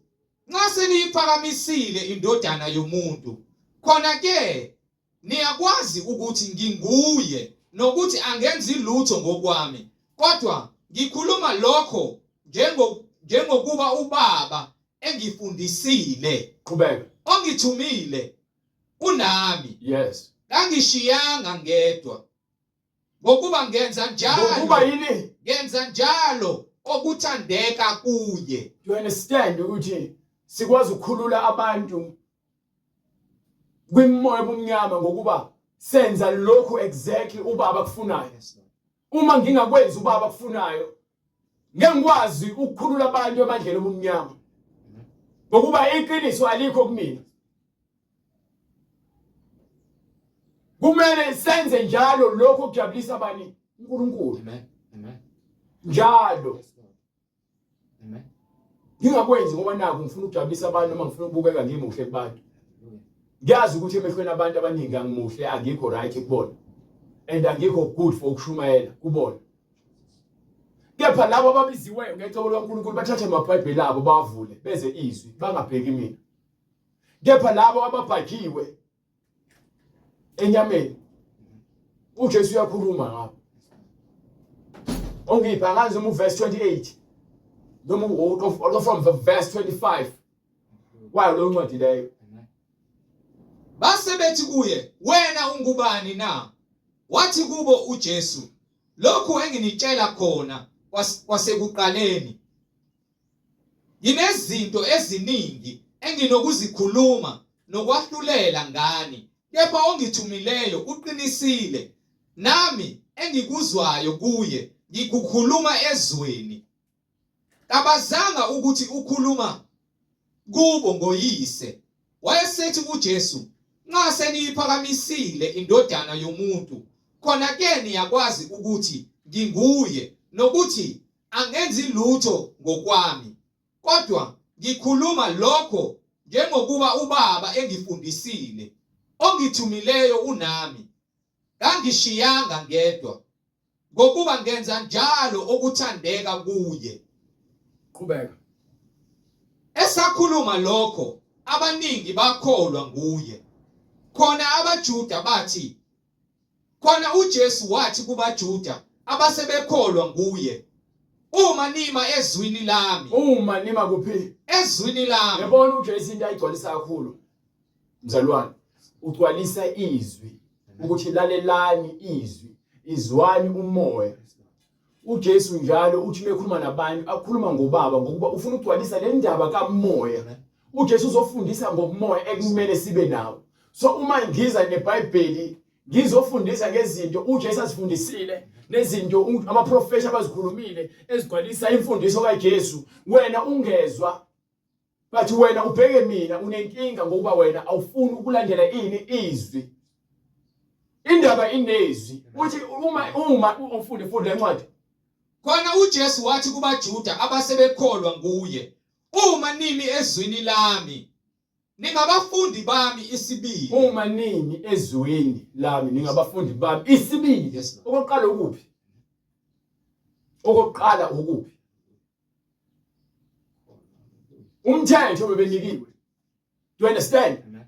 nxa seniyiphakamisile indodana yomuntu, khona ke niyakwazi ukuthi nginguye nokuthi angenzi lutho ngokwami, kodwa ngikhuluma lokho njengo njengokuba uBaba engifundisile. Qhubeka. Ongithumile unami. Yes. Kangishiyanga ngedwa. Ngokuba ngenza njalo. Ngokuba yini? Ngenza njalo okuthandeka kuye. Do you understand ukuthi sikwazi ukukhulula abantu kwimoya obumnyama ngokuba senza lokhu exactly ubaba akufunayo. Uma ngingakwenzi ubaba akufunayo ngeke ngikwazi ukukhulula abantu emandleni obumnyama. Ngokuba iqiniso alikho kumina. Kumele senze njalo lokho okujabulisa abani uNkulunkulu. Amen. Amen. Njalo. Amen. Ngingakwenzi ngoba naku ngifuna ukujabulisa abantu noma ngifuna ukubukeka ngimuhle kubantu. Ngiyazi ukuthi emehlweni abantu abaningi angimuhle angikho right kubona. And angikho good for ukushumayela kubona. Kepha labo ababiziweyo ngecebo likaNkulunkulu bathathe amaBhayibheli abo bavule beze izwi bangabheki mina. Kepha labo ababhajiwe enyameni uJesu uyakhuluma ngabo. Ongipha angazi uma uverse 28 noma from the verse 25 wayo lo ncwadi leyo. Base bethi kuye, wena ungubani na? Wathi kubo uJesu, lokhu enginitshela khona kwasekuqaleni. Nginezinto eziningi enginokuzikhuluma nokwahlulela ngani, kepha ongithumileyo uqinisile, nami engikuzwayo kuye ngikukhuluma ezweni. Kabazanga ukuthi ukhuluma kubo ngoYise. Wayesethi uJesu, Nxa seniyiphakamisile iNdodana yomuntu, khona-ke niyakwazi ukuthi nginguye, nokuthi angenzi lutho ngokwami, kodwa ngikhuluma lokho njengokuba uBaba engifundisile. Ongithumileyo unami, kangishiyanga ngedwa, ngokuba ngenza njalo okuthandeka kuye. Qhubeka. Esakhuluma lokho, abaningi bakholwa nguye. Khona abaJuda bathi, Khona uJesu wathi kubaJuda abasebekholwa nguye, Uma nima ezwini lami. Uma nima kuphi? Ezwini lami. Yabona uJesu into ayigcwalisa kakhulu. Mzalwane, ugcwalisa izwi ukuthi lalelani izwi, izwani umoya. uJesu njalo uthi mekhuluma nabantu akhuluma ngobaba ngokuba ufuna ukugcwalisa le ndaba kamoya. uJesu uzofundisa ngomoya ekumele sibe nawo. So uma ngiza neBhayibheli ngizofundisa ngezinto uJesu azifundisile nezinto amaprofesha abazikhulumile ezigcwalisa imfundiso kaJesu, wena ungezwa but wena ubheke mina unenkinga ngokuba wena awufuni ukulandela ini izwi. Indaba inezwi. Uthi uma ufunde funda lencwadi. Khona uJesu wathi kubaJuda abasebekholwa nguye, uma nimi ezwini lami ningabafundi bami isibili. Uma nimi ezwini lami ningabafundi bami isibili. Yes, Lord. Okokuqala ukuphi? Okokuqala ukuphi? Umthetho bebenikiwe. Do you understand? Amen.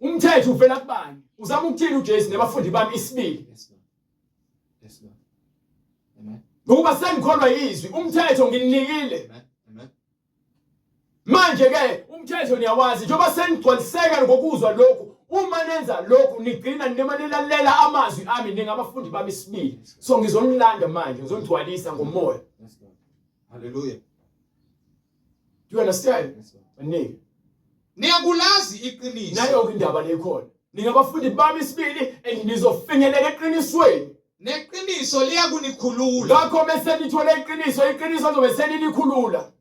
Umthetho uvela kubani? Uzama ukuthini uJesu nabafundi bami isibili? Yes, Lord. Yes, Lord. Amen. Ngokuba sengikholwa yizwi, umthetho ngininikile. Amen. Amen. Manje ke umthetho niyawazi njengoba senigcwaliseka ngokuzwa lokhu, uma nenza lokhu nigcina noma nilalela amazwi ami ningabafundi bami isibili. So ngizonilanda manje, ngizonigcwalisa ngomoya. Yes, Lord. Hallelujah. Do you understand? Yes, Lord. Banike. Niyakulazi iqiniso. Nayo indaba lekhona. Ningabafundi bami isibili and nizofinyelela eqinisweni. Neqiniso liyakunikhulula. Ngakho bese nithole iqiniso, iqiniso lizobe selinikhulula.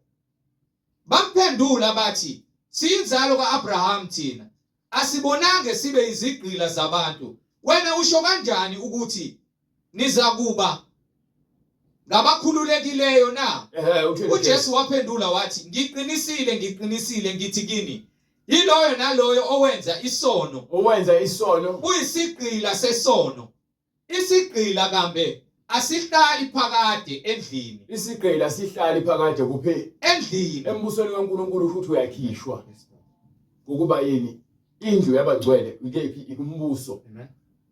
Bamphendula bathi, Siyinzalo kaAbraham thina. Asibonange sibe izigqila zabantu. Wena usho kanjani ukuthi nizakuba ngabakhululekileyo na? Ehhe, uthini UJesu waphendula wathi, Ngiqinisile, ngiqinisile ngithi kini, yiloyo naloyo owenza isono Owenza isono uyisigqila sesono. Isigqila kambe asihlali phakade endlini. Isigqila sihlali phakade kuphi? Endlini. Embusweni kaNkulunkulu futhi uyakhishwa. Ngokuba yini? Indlu yabangcwele ikephi? Ikumbuso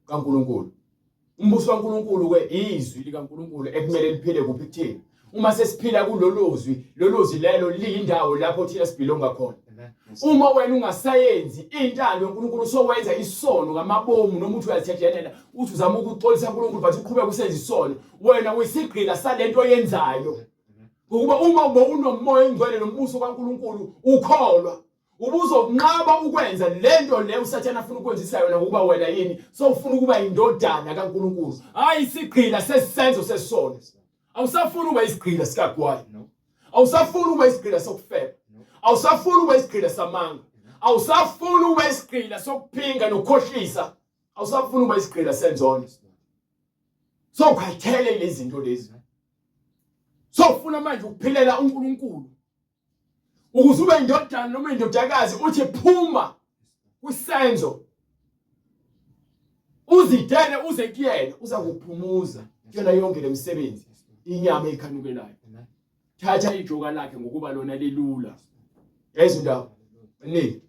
kaNkulunkulu. Umbuso kaNkulunkulu ke izwi likaNkulunkulu ekumele liphile kuphi kuthina. Uma sesiphila kulolo zwi, lolo zwi lelo liyindawo lapho thina sibhilonga khona. Uma wena ungasayenzi intando kaNkulunkulu sowenza isono ngamabomu noma uthi uyazithethelela uthi uzama ukuxolisa uNkulunkulu but uqhubeka usenza isono, wena uyisigqila salento oyenzayo. Ngokuba uma ubowunomoya oyingcwele nombuso kaNkulunkulu ukholwa ubuzokunqaba ukwenza lento le uSathane afuna ukwenzisa yona ngokuba wena yini sowufuna ukuba indodana kaNkulunkulu, hayi isigqila sesenzo sesono. Awusafuni ukuba isigqila sikagwayi, awusafuni ukuba isigqila sokufeba, awusafuni ukuba isigqila samanga, awusafuni ukuba isigqila sokuphinga nokukhohlisa, awusafuni ukuba isigqila senzono. Sowukhathele lezi zinto lezi, sowufuna manje ukuphilela uNkulunkulu ukuze ube indodana noma indodakazi. Uthi phuma kwisenzo uzidele uze kuyena, uza kuphumuza kuyona yonke lemisebenzi inyama ekhanukelayo. Thatha ijoka lakhe ngokuba lona lilula. Yayizo indaba ni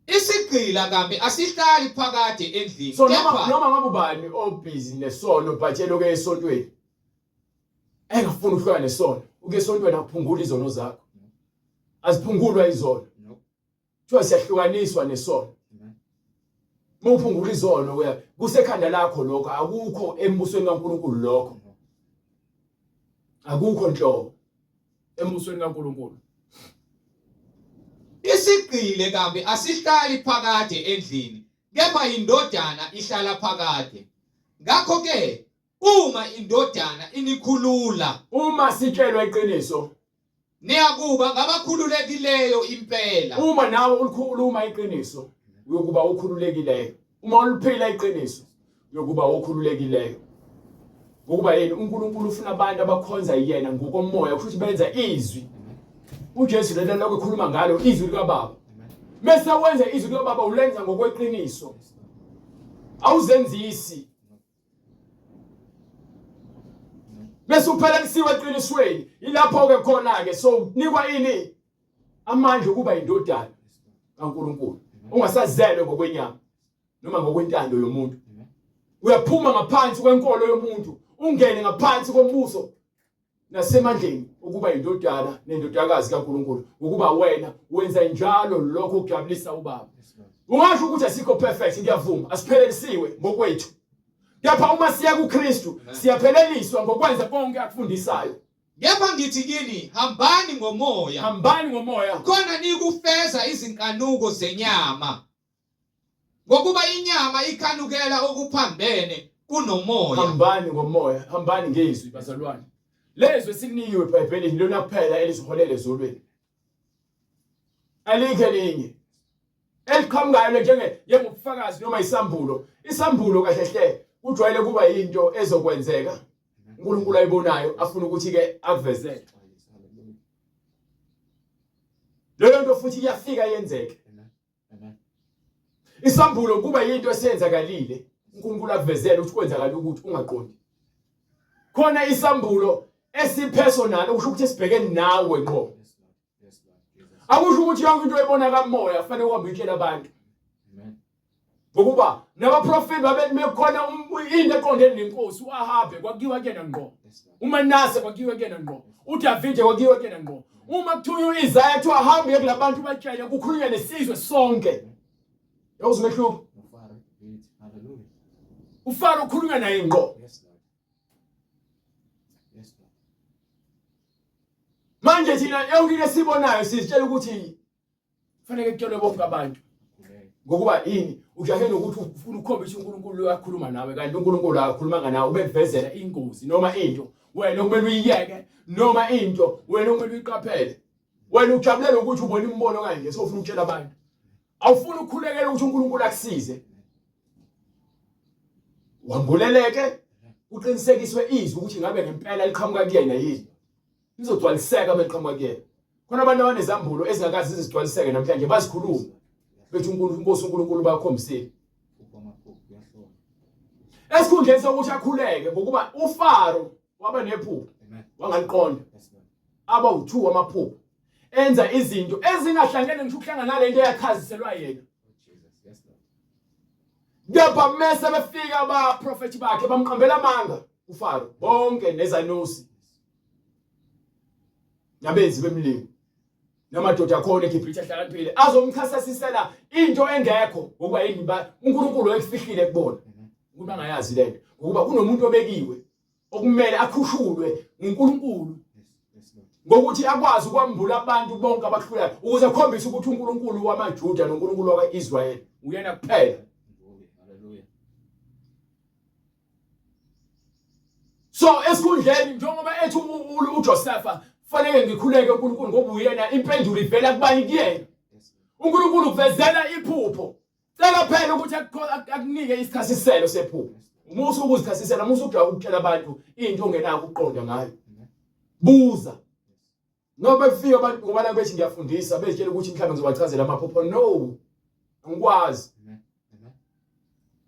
Isigqila kambe asihlali phakade endlini. So noma ngabe ubani obhizi nesono but eloke esontweni engafuni ukuhlukana nesono, uke esontweni akuphungula izono zakho, aziphungulwa izono, kuthiwa siyahlukaniswa nesono. Uma uphungula izono uya kusekhanda lakho lokho, akukho embusweni kaNkulunkulu lokho, akukho nhlobo embusweni kaNkulunkulu. Isigqile kambe asihlali phakade endlini, kepha indodana ihlala phakade. Ngakho ke uma indodana inikhulula, uma sitshelwa iqiniso, niyakuba ngabakhululekileyo impela. Uma nawe ulikhuluma iqiniso uyokuba okhululekileyo, uma uliphila iqiniso uyokuba okhululekileyo. Ngokuba yini? uNkulunkulu ufuna abantu abakhonza yena ngokomoya, kusho ukuthi benza izwi. uJesu lelo lokho ekhuluma ngalo izwi likaBaba. Bese wenza izwi likaBaba, ulenza ngokweqiniso, awuzenzisi. Bese uphelelisiwe eqinisweni, ilapho ke khona ke so unikwa ini? Amandla okuba indodana kaNkulunkulu, ungasazelwe ngokwenyama noma ngokwentando yomuntu. Uyaphuma ngaphansi kwenkolo yomuntu, ungene ngaphansi kombuso nasemandleni ukuba indodana nendodakazi kaNkulunkulu, ukuba wena wenza njalo lokho okujabulisa uBaba. Ungasho ukuthi asikho perfect, ngiyavuma, asiphelelisiwe ngokwethu, kepha uma siya kuKristu siyapheleliswa ngokwenza konke akufundisayo. Kepha ngithi kini, hambani ngomoya. Hambani ngomoya. Khona nikufeza izinkanuko zenyama. Ngokuba inyama ikhanukela okuphambene kunomoya. Hambani ngomoya, hambani ngezwi bazalwane. Lezwi esilinikiwe eBhayibhelini lona kuphela eliziholela ezulwini. Alikho elinye. Eliqhamukayo njenge njengobufakazi noma isambulo. Isambulo kahle hle kujwayele kuba yinto ezokwenzeka. uNkulunkulu ayibonayo afuna ukuthi ke akuvezele. Leyo nto futhi iyafika yenzeke. Isambulo kuba yinto esenzakalile uNkulunkulu akuvezele ukuthi kwenzakala ukuthi ungaqondi. Khona isambulo esipersonal okusho ukuthi sibheke nawe ngqo. Akusho ukuthi yonke into oyibona kamoya kufanele uhambe uyitshela abantu. Ngokuba nabaprofeti babethi mekukhona um, into eqondene nenkosi uAhabe kwakuyiwa kuyena ngqo. UManase kwakuyiwa kuyena ngqo. UDavide kwakuyiwa kuyena ngqo. Uma kuthiwa uIsaya kuthiwa hambe kulabantu batshele kukhulunywa nesizwe sonke. Yawuza umehluko. UFaro ukhulunywa naye ngqo. Manje thina yonke into esibonayo sizitshela ukuthi kufanele kutshelwe bonke abantu ngokuba yini ujahe nokuthi ufuna ukukhombisa uNkulunkulu uyakhuluma nawe kanti uNkulunkulu akakhulumanga nawe ubekuvezela ingozi noma into wena okumele uyiyeke noma into wena okumele uyiqaphele wena ujabulela ukuthi ubona imibono kanje sofuna ukutshela abantu awufuni ukukhulekela ukuthi uNkulunkulu akusize wambuleleke kuqinisekiswe izwi ukuthi ngabe ngempela liqhamuka kuyena yini lizogcwaliseka uma liqhamuka kuyena khona abantu abanezambulo ezingakazi zizigcwaliseke namhlanje bazikhuluma bethi uNkulunkulu inkosi uNkulunkulu bakhombisile esikhundleni sokuthi akhuleke ngokuba uFaro waba nephupho wangaliqonda aba u2 amaphupho enza izinto ezingahlangene ngisho ukuhlangana nalento eyachaziselwa yena kepha mese befika abaprofethi bakhe bamqambela amanga uFaro bonke nezanusi nabenzi bemlingo namadoda akhona eGibhithe ahlakaniphile azomchasasisela into engekho ngokuba yini ba uNkulunkulu wayekufihlile kubona ukuba angayazi lento ngokuba kunomuntu obekiwe okumele akhushulwe nguNkulunkulu ngokuthi akwazi ukwambula abantu bonke abahlulayo ukuze akhombise ukuthi uNkulunkulu wamaJuda noNkulunkulu wakwaIsrayeli uyena kuphela. So esikhundleni njengoba ethi uJosepha fanele ngikhuleke uNkulunkulu ngoba uyena impendulo ivela kubani kuyena. uNkulunkulu kuvezela iphupho. Cela phela ukuthi akunike isichasiselo sephupho. Musa ukuzichasisela, musa ukutshela abantu into ongenako ukuqonda ngayo. Buza. Ngoba befika abantu ngoba la bethi ngiyafundisa bezitshela ukuthi mhlawumbe ngizobachazela amaphupho. No. Angikwazi.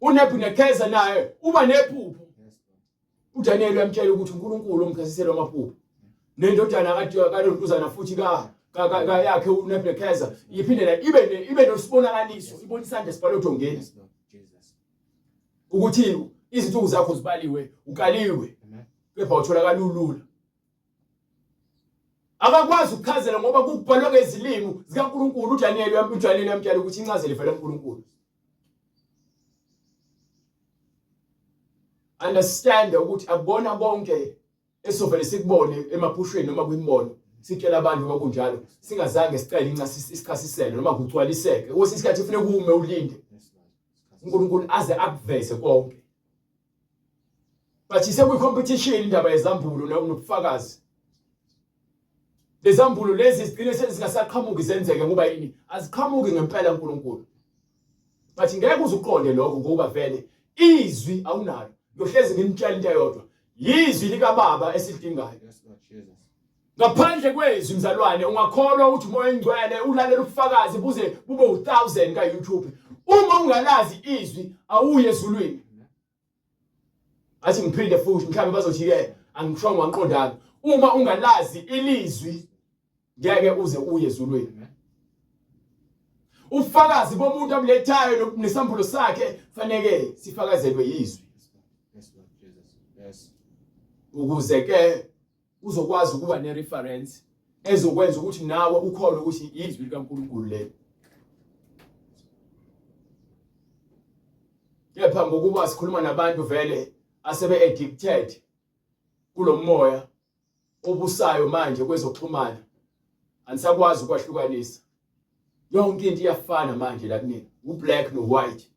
UNebhunekheza naye uba nephupho. UDaniel uyamtshela ukuthi uNkulunkulu umchasisela amaphupho. Nendodana kaLontuzana futhi ka yakhe uNebhunekheza iphinde la ibe ibe nosibonakaliso ibona isandla sibhalwe odongeni. Ukuthi izinsuku zakho zibaliwe, ukaliwe. Kepha utholakala ulula. Akakwazi ukuchazela ngoba kubhalwe ngezilimi zikaNkulunkulu. uDaniel uDaniel uyamtshela ukuthi incazelo ivela kuNkulunkulu. Understand ukuthi akubona konke esovele sikubone emaphushweni noma kwimbono sitshela abantu noma kunjalo singazange sicele isichasiselo noma kugcwaliseke. Kwesinye isikhathi kufuneka ume ulinde uNkulunkulu aze akuveze konke. But sekuyi-competition indaba yezambulo nobufakazi. Lezambulo lezi zigcine sezingasaqhamuki zenzeke ngoba yini? Aziqhamuki ngempela uNkulunkulu. But ngeke uze uqonde lokho ngoba vele izwi awunalo. Ngiyohlezi nginitshela into eyodwa. Yizwi likaBaba esilidingayo. Ngaphandle kwezwi mzalwane ungakholwa ukuthi umoya oyingcwele ulalela ubufakazi buze bube u1000 ka YouTube. Uma ungalazi izwi awuye ezulwini. Athi ngiphinde futhi mhlawumbe bazothi ke angishongo angiqondanga. Uma ungalazi ilizwi ngeke uze uye ezulwini. Ufakazi bomuntu abulethayo nesambulo sakhe faneke sifakazelwe yizwi. Ukuze ke uzokwazi ukuba ne-reference ezokwenza ukuthi nawe ukholwe ukuthi izwi likaNkulunkulu leli. Kepha ngokuba sikhuluma nabantu vele asebe addicted kulomoya obusayo manje kwezokuxhumana anisakwazi ukwahlukanisa yonke into iyafana manje la kunina ublack no white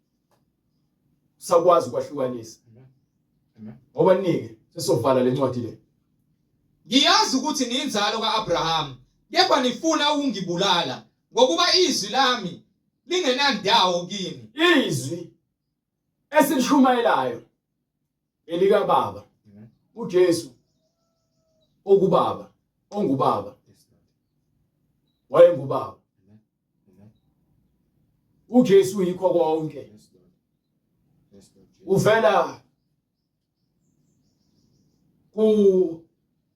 usakwazi ukwahlukanisa ngoba nike sesovala lencwadi le Ngiyazi ukuthi niyinzalo ka-Abrahama, kepha nifuna ukungibulala, ngokuba izwi lami lingenandawo kini. Izwi esilishumayelayo elikababa uJesu okubaba ongubaba wayengubaba uJesu yikho konke uvela ku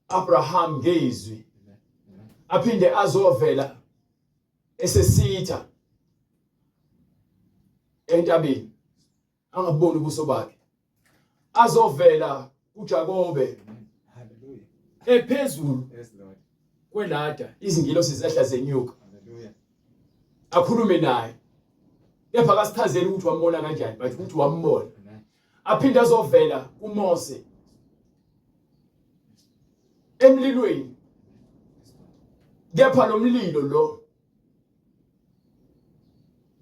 Abraham ngezwi aphinde azovela esesitha entabeni angaboni ubuso bakhe azovela kuJakobe ephezulu kwelada izingilosi zehla zenyuka akhulume naye kepha akasichazeli ukuthi wambona kanjani but ukuthi wambona aphinde azovela kuMose emlilweni kepha lo mlilo lo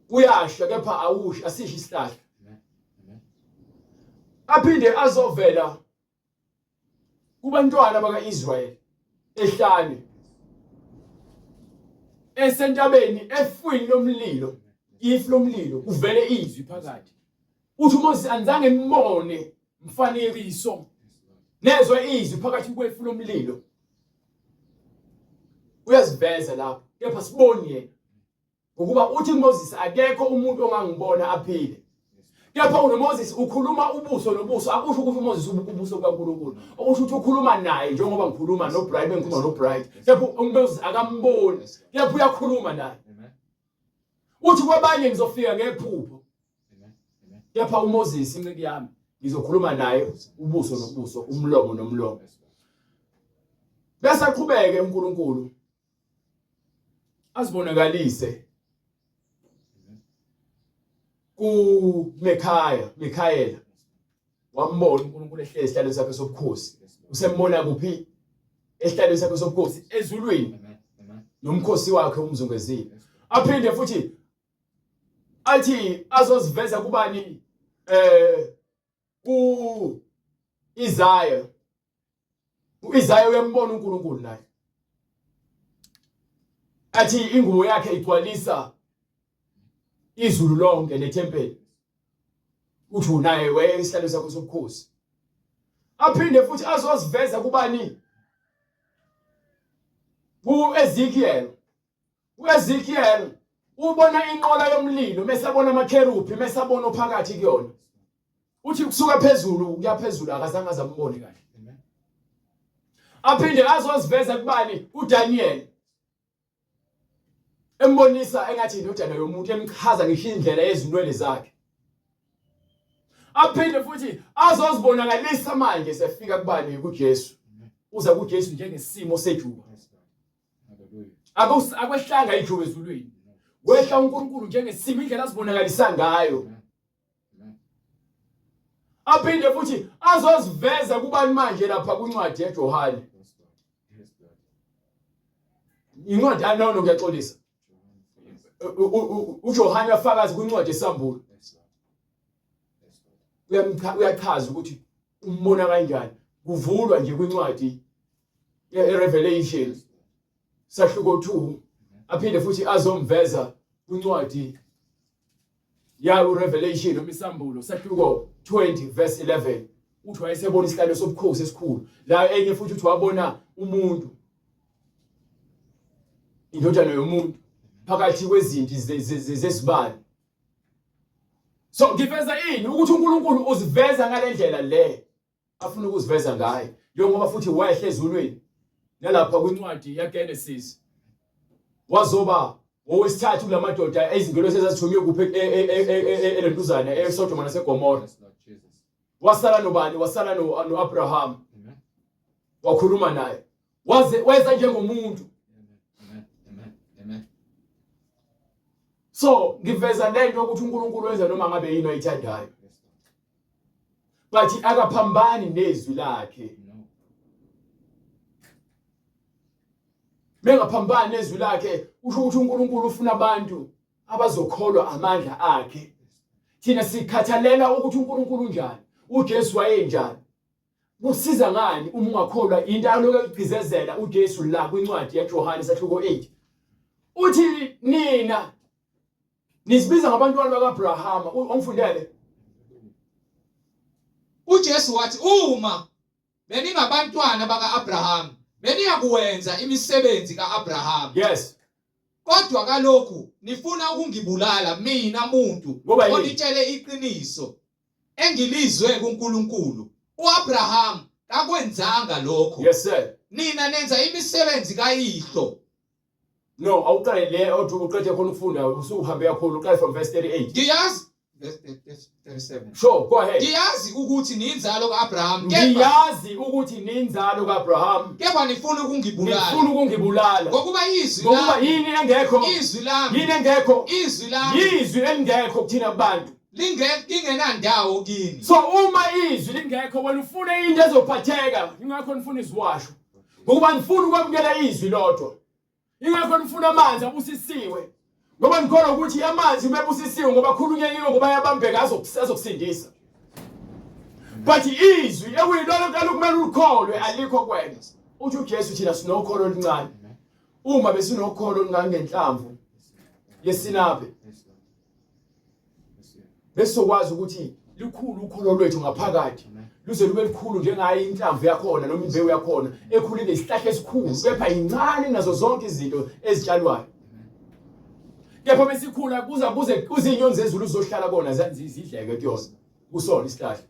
uyasha kepha awushi asisho isihlahla aphinde azovela kubantwana baka-Israyeli ehlane esentabeni efwini lomlilo ifu lomlilo kuvele izwi phakathi uthi uMoses anizange nimbone mfanekiso nezwa izwi phakathi kwefu lomlilo uyaziveza lapho kepha siboni yena ngokuba uthi kuMoses akekho umuntu ongangibona aphile kepha unoMoses ukhuluma ubuso nobuso akusho ukuthi uMoses ubuka ubuso bukaNkulunkulu okusho ukuthi ukhuluma naye njengoba ngikhuluma noBright bengikhuluma noBright kepha uMoses akamboni kepha uyakhuluma naye uthi kwabanye ngizofika ngephupho kepha uMoses inceku yami ngizokhuluma naye ubuso nobuso umlomo nomlomo bese aqhubeke uNkulunkulu azibonakalise kuMekhaya Mikhayela wambona uNkulunkulu ehlezi esihlalweni sakhe sobukhosi usembona kuphi esihlalweni sakhe sobukhosi ezulwini nomkhosi wakhe umzungezile aphinde futhi athi azoziveza kubani eh ku Isaiah uIsaya uyambona uNkulunkulu naye athi ingubo yakhe igcwalisa izulu lonke nethempeli uthi unaye weye isihlalo sakho sobukhosi aphinde futhi azoziveza kubani kuEzekiel uEzekiel ubona inqola yomlilo mesabona amakherubi mesabona ophakathi kuyona uthi kusuka phezulu kuya phezulu akazange azambone kahle aphinde azoziveza kubani uDaniel embonisa engathi indodana yomuntu emchaza ngisho indlela yezinwele zakhe aphinde futhi azozibonakalisa manje sefika kubani kuJesu uza kuJesu njengesimo sejuba Akwehlanga ijuba ezulwini. Wehla uNkulunkulu njengesimo indlela azibonakalisa ngayo. Aphinde futhi azoziveza kubani manje lapha kwincwadi yeJohane. Incwadi anono ah, ngiyaxolisa. uJohane uyafakaza kwincwadi yeSambulo. Uyachaza ukuthi umbona kanjani. Kuvulwa nje kwincwadi eRevelation sahluko 2 aphinde futhi azomveza kwincwadi ya uRevelation noma isambulo sahluko 20 verse 11 uthi wayesebona isihlalo sobukhosi esikhulu la enye futhi uthi wabona umuntu indodana yomuntu phakathi kwezinti zezibani so ngiveza ini ukuthi uNkulunkulu uziveza ngalendlela le afuna ukuziveza ngaye njengoba futhi wehla ezulwini nalapha kwincwadi yaGenesis wazoba ngowesithathu kulamadoda ezingelosi ezazithunywe kuphi e, e, e, elentuzana eSodoma naseGomora wasala nobani wasala noAbraham wakhuluma naye waze weza njengomuntu so ngiveza lento ukuthi uNkulunkulu wenza noma ngabe yini ayithandayo but akaphambani nezwi lakhe. Mengaphambani nezwi lakhe usho ukuthi uNkulunkulu ufuna abantu abazokholwa amandla akhe. Thina sikhathalela ukuthi uNkulunkulu unjani, uJesu wayenjani. Kusiza ngani uma ungakholwa into aloku ekugcizezela uJesu la kwincwadi yaJohane sahluko 8. Uthi nina nizibiza ngabantwana bakaAbrahama, ongifundele. UJesu wathi uma beningabantwana baka-Abrahama beniyakuwenza imisebenzi ka-Abrahama. Yes. Kodwa kalokhu nifuna ukungibulala mina muntu Ngoba yini? onitshele iqiniso engilizwe kuNkulunkulu. UAbraham kakwenzanga lokho. Yes sir. Nina nenza imisebenzi kayihlo. No, awuqale le othi uqede khona ukufunda usuhambe kakhulu uqale from verse 38. Ngiyazi verse 37. Sure, go ahead. Ngiyazi ukuthi niyinzalo kaAbraham kepha Ngiyazi ukuthi ninzalo kaAbraham. kepha nifuna ukungibulala. Nifuna ukungibulala. Ngokuba izwi Ngokuba lami yini engekho? izwi lami Yini engekho? izwi lami Yizwi elingekho kuthina kubantu. Lingenandawo kini. So uma izwi lingekho wena ufuna into ezophatheka, ingakho nifuna iziwasho. Ngokuba nifuna ukwamukela izwi lodwa. Ingakho nifuna amanzi abusisiwe. Ngoba nikholwa ukuthi amanzi uma ebusisiwe ngoba khulunyekiwe ngoba ayabambeka azokusindisa. But izwi ekuyilona kuqala kumele ulikholwe alikho kwena. Uthi uJesu thina sinokholo oluncane. Uma besinokholo olungangenhlamvu yesinaphe besizokwazi ukuthi likhulu ukholo lwethu ngaphakathi luze lube likhulu njengayo inhlamvu yakhona noma imbewu yakhona ekhulile isihlahla esikhulu kepha yincane nazo zonke izinto ezitshalwayo kepha besikhula kuza kuze kuzinyoni zezulu zizohlala kona zidleke kuyona kusona isihlahla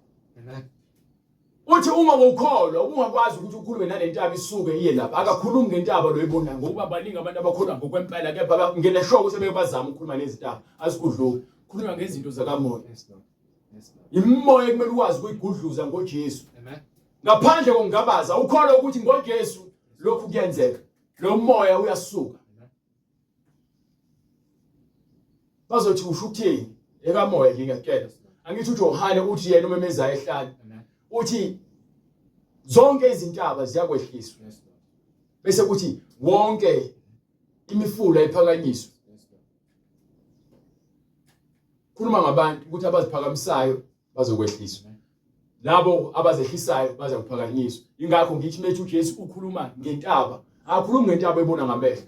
Uthi uma wawukholwa ubungakwazi ukuthi ukhulume nalentaba isuke iye lapha. Akakhulumi ngentaba lo ibonayo ngokuba baningi abantu abakholwa ngokwempela kepha ngene sure ukuthi beke bazama ukukhuluma nezintaba azigudluki. Khulunywa ngezinto zakamoya. Imimoya ekumele ukwazi ukuyigudluza ngoJesu. Amen. Ngaphandle kokungabaza ukholwa ukuthi ngoJesu lokhu kuyenzeka. Lo moya uyasuka. Bazothi usho ukuthini? Ekamoya nje ngiyakutshela. Angithi uJohane uthi yena umemezayo ehlane. Uthi zonke izintaba ziyakwehliswa. Bese kuthi wonke imifula iphakanyiswe. Khuluma ngabantu ukuthi abaziphakamisayo bazokwehliswa. Labo abazehlisayo baza kuphakanyiswa. Ingakho ngithi methi uJesu ukhuluma ngentaba, akakhulumi ngentaba ebona ngamehlo.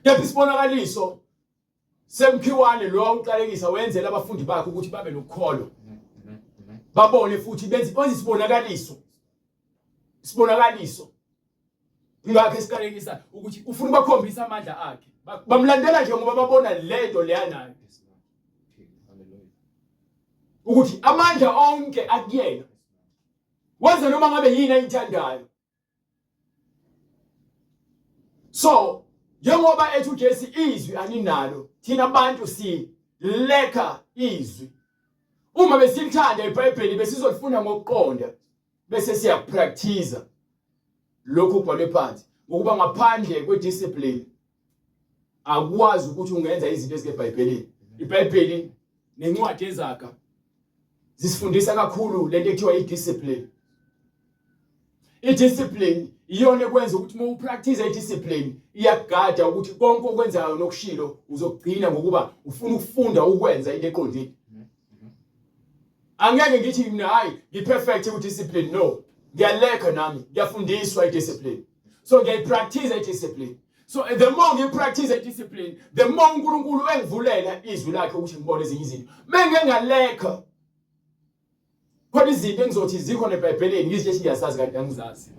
Kepha isibonakaliso semkhiwane lo awuqalekisa wenzela abafundi bakhe ukuthi babe nokholo. Babone futhi benze isibonakaliso. Isibonakaliso. Ingakho esiqalekisa ukuthi ufuna ukubakhombisa amandla akhe. Bamlandela nje ngoba babona lento leyanayo. Ukuthi amandla onke akuyena. Wenza noma ngabe yini ayithandayo. So njengoba ethi uJesu izwi aninalo thina abantu si leka izwi. Uma besilithanda iBhayibheli besizolifunda ngokuqonda bese siyakupractice lokhu kubhalwe phansi ngokuba ngaphandle kwediscipline akwazi ukuthi ungenza izinto ezingebhayibhelini iBhayibheli nencwadi ezaga zisifundisa kakhulu lento ekuthiwa idiscipline idiscipline iyona ekwenza ukuthi uma upractice idiscipline iyakugada ukuthi konke okwenzayo nokushilo uzokugcina ngokuba ufuna ukufunda ukwenza into eqondile Angeke ngithi mina hayi ngiperfect ku discipline no. Ngiyalekha nami, ngiyafundiswa i discipline. So ngiyayipractice i discipline. So the more ngipractice i discipline, the more uNkulunkulu engivulela izwi lakhe ukuthi ngibone ezinye izinto. Menge ngalekha khona izinto engizothi zikhona eBhayibhelini ngizitshela ngiyazazi kanti angizazi.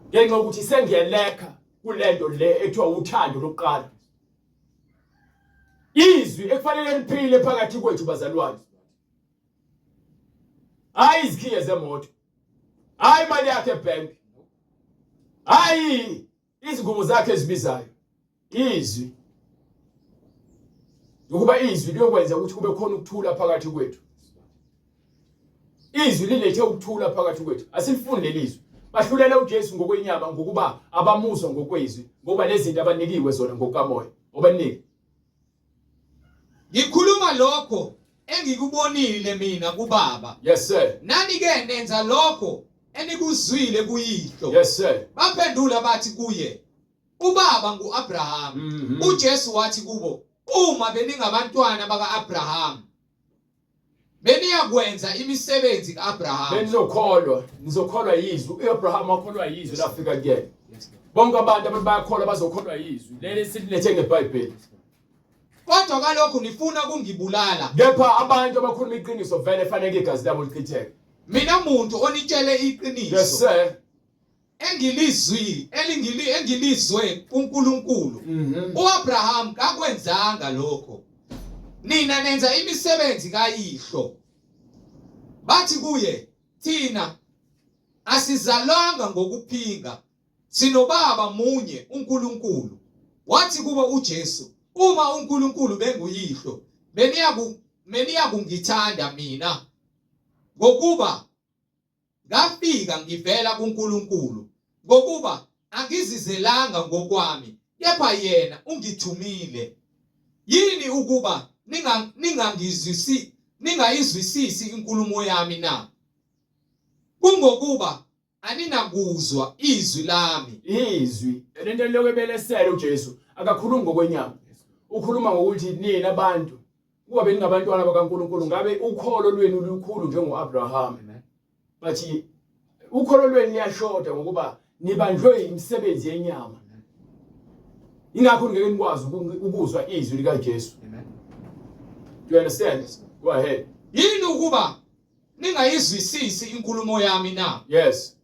Ngenxa yokuthi sengiyalekha kulento le ekuthiwa uthando lokuqala. Izwi ekufanele liphile phakathi kwethu bazalwane. Hayi izikhiye zemoto. Hayi imali yakhe ebank. Hayi izingubo zakhe ezibizayo. Izwi. Ngokuba izwi liyokwenza ukuthi kube khona ukuthula phakathi kwethu. Izwi lilethe ukuthula phakathi kwethu. Asilifunde lelizwi. Bahlulela uJesu ngokwenyama ngokuba abamuzwa ngokwezwi ngoba lezinto abanikiwe zona ngokukamoya. Obanike. Ngikhuluma lokho engikubonile mina kuBaba. Yes sir. Nani ke nenza lokho enikuzwile kuyihlo. Yes sir. Baphendula bathi kuye, Ubaba nguAbraham. UJesu wathi kubo, uma beningabantwana bakaAbraham, beniyakwenza imisebenzi kaAbraham. Benizokholwa, nizokholwa yizwi. UAbraham wakholwa yizwi lafika kuyena. Bonke abantu abantu bayakholwa bazokholwa yizwi. Leli sililethe ngeBhayibheli. Kodwa kalokhu nifuna ukungibulala. Kepha abantu abakhuluma iqiniso vele fanele igazi labo lichitheke. Mina muntu onitshele iqiniso. Yes sir. Engilizwi elingili engilizwe kuNkulunkulu. UAbraham kakwenzanga lokho. Nina nenza imisebenzi kayihlo. Bathi kuye, thina asizalwanga ngokuphinga, sinobaba munye uNkulunkulu. Wathi kubo uJesu, uma uNkulunkulu benguyihlo, beniyaku beniyakungithanda mina, ngokuba ngafika ngivela kuNkulunkulu, ngokuba angizizelanga ngokwami, kepha yena ungithumile. Yini ukuba ningangizwisi ningayizwisisi inkulumo yami na? Kungokuba aninakuzwa izwi lami. Izwi lento elokhu ebelesela uJesu akakhulumi ngokwenyama, ukhuluma ngokuthi nina abantu kuba beningabantwana bakaNkulunkulu ngabe ukholo lwenu lukhulu njengoAbraham. But ukholo lwenu liyashoda ngokuba nibanjwe imisebenzi yenyama. Ingakho ngeke nikwazi ukuzwa izwi likaJesu. Do you understand? Go ahead. Yini ukuba ningayizwisisi inkulumo yami na? Yes.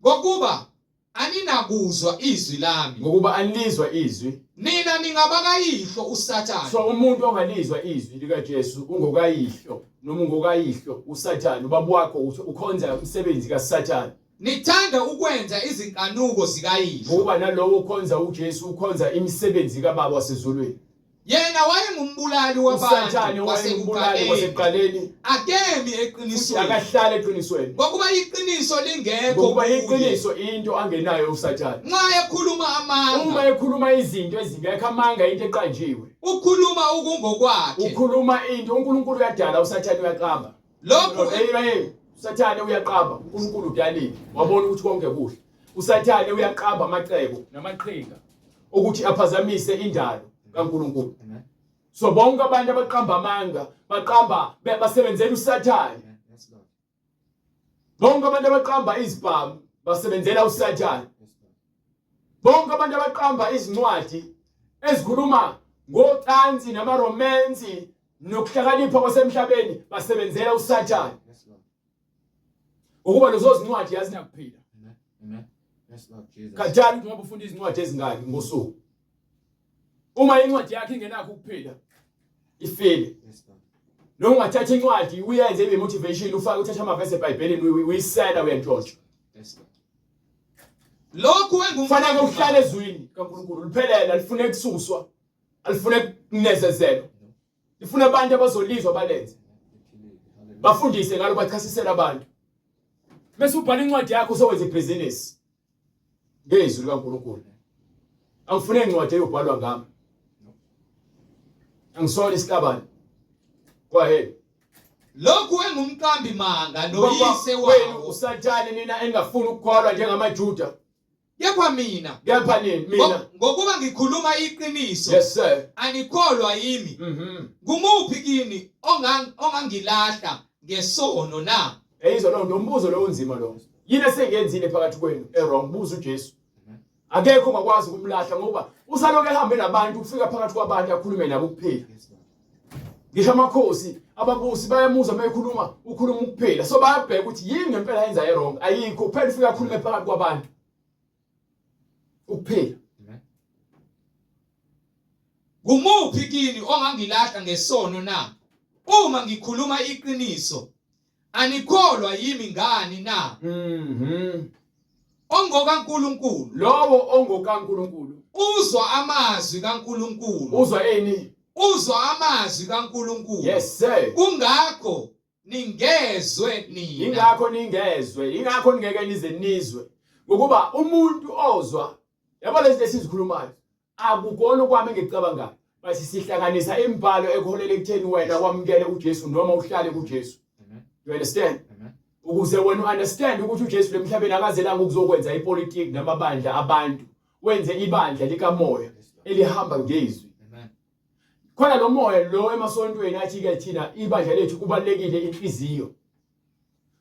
Ngokuba aninakuzwa izwi lami. Ngokuba anilizwa izwi. Nina ningabakayihlo uSathane. So umuntu ongalizwa izwi likaJesu ungokayihlo noma ungokayihlo uSathane, ubaba wakho ukhonza umsebenzi kaSathane. Nithanda ukwenza izinkanuko zikayihlo. Ngokuba nalowo ukhonza uJesu ukhonza imisebenzi kaBaba wasezulwini. Yena wayengumbulali USathane wabantu wayengubulali kwasekuqaleni. kwasekuqaleni, Akemi futhi eqinisweni. akahlali eqinisweni. Ngokuba iqiniso lingekho Ngokuba kuye. iqiniso into angenayo uSathane. Nxa ekhuluma Uma amanga, ekhuluma izinto ezingekho amanga into eqanjiwe. ukhuluma ukungokwakhe. Ukhuluma into uNkulunkulu uyadala uSathane uyaqamba. Lokhu Hey, uSathane uyaqamba, uNkulunkulu udalile. Wabona ukuthi konke kuhle. USathane uyaqamba amacebo namaqhinga ukuthi aphazamise indalo kaNkulunkulu. So bonke abantu abaqamba amanga baqamba basebenzela uSathane. Bonke abantu abaqamba izibhamu basebenzela uSathane. Bonke abantu abaqamba izincwadi ezikhuluma ngocansi namaromansi nokuhlakanipha kwasemhlabeni basebenzela uSathane. Ukuba lezo zincwadi azinakuphila. Amen. Yes, Lord Jesus. Khathali ukuthi ngoba ufunda izincwadi ezingaki ngosuku. Uma incwadi yakhe ingenakho ukuphila ifile. Yes, Lord. Noma ungathatha incwadi uyenze ibe motivation ufake uthatha amavesi eBhayibhelini uyisela uyantshontsha. Yes, Lord. Lokhu Kufanele uhlale ezwini kaNkulunkulu liphelele alifune kususwa alifune kunezezelwa. Lifuna abantu abazolizwa balenze. Bafundise ngalo bachasisele abantu. Bese ubhala incwadi yakho usewenza ibhizinisi ngezwi likaNkulunkulu. Angifune incwadi eyobhalwa ngami. Angisona isihlabane. Go ahead. Lokhu engumqambi manga noyise Wenu wawo. uSathane nina engafuni ukukholwa njengamaJuda. Kepha mina Kepha nini mina. ngokuba ngikhuluma iqiniso Yes sir. anikholwa yimi. Ngumuphi kini ongangilahla ngesono na? Eyizwa lo ntombuzo lo unzima lo. Yini esengiyenzile phakathi kwenu e-wrong? Buza uJesu. Akekho ongakwazi ukumlahla ngoba usaloku ehambe nabantu ufika phakathi kwabantu akhulume nabo ukuphila. Ngisho amakhosi ababusi bayamuzwa uma ekhuluma ukhuluma ukuphila. So bayabheka ukuthi yini ngempela yenza e-wrong. Ayikho kuphela ufika akhulume phakathi kwabantu. Ukuphila. Ngumuphi kini ongangilahla ngesono na? Uma ngikhuluma iqiniso, anikholwa yimi ngani na? OngokaNkulunkulu. Lowo ongokaNkulunkulu. Uzwa amazwi kaNkulunkulu. Uzwa ini? Uzwa amazwi kaNkulunkulu. Yes sir. Kungakho ningezwe nina. Ingakho ningezwe, ingakho ningeke nize nizwe. Ngokuba umuntu ozwa, yabo lezi esizikhulumayo, akukona okwami engikucabangayo. Bathi sihlanganisa imibhalo ekuholela ekutheni wena wamukele uJesu noma uhlale kuJesu. You understand? Ukuze wena understand ukuthi uJesu lemhlabeni akazelanga ukuzokwenza ipolitiki namabandla abantu. Wenze ibandla likamoya elihamba ngezwi. Khona lo moya lo emasontweni athi ke thina ibandla lethu kubalekile inhliziyo.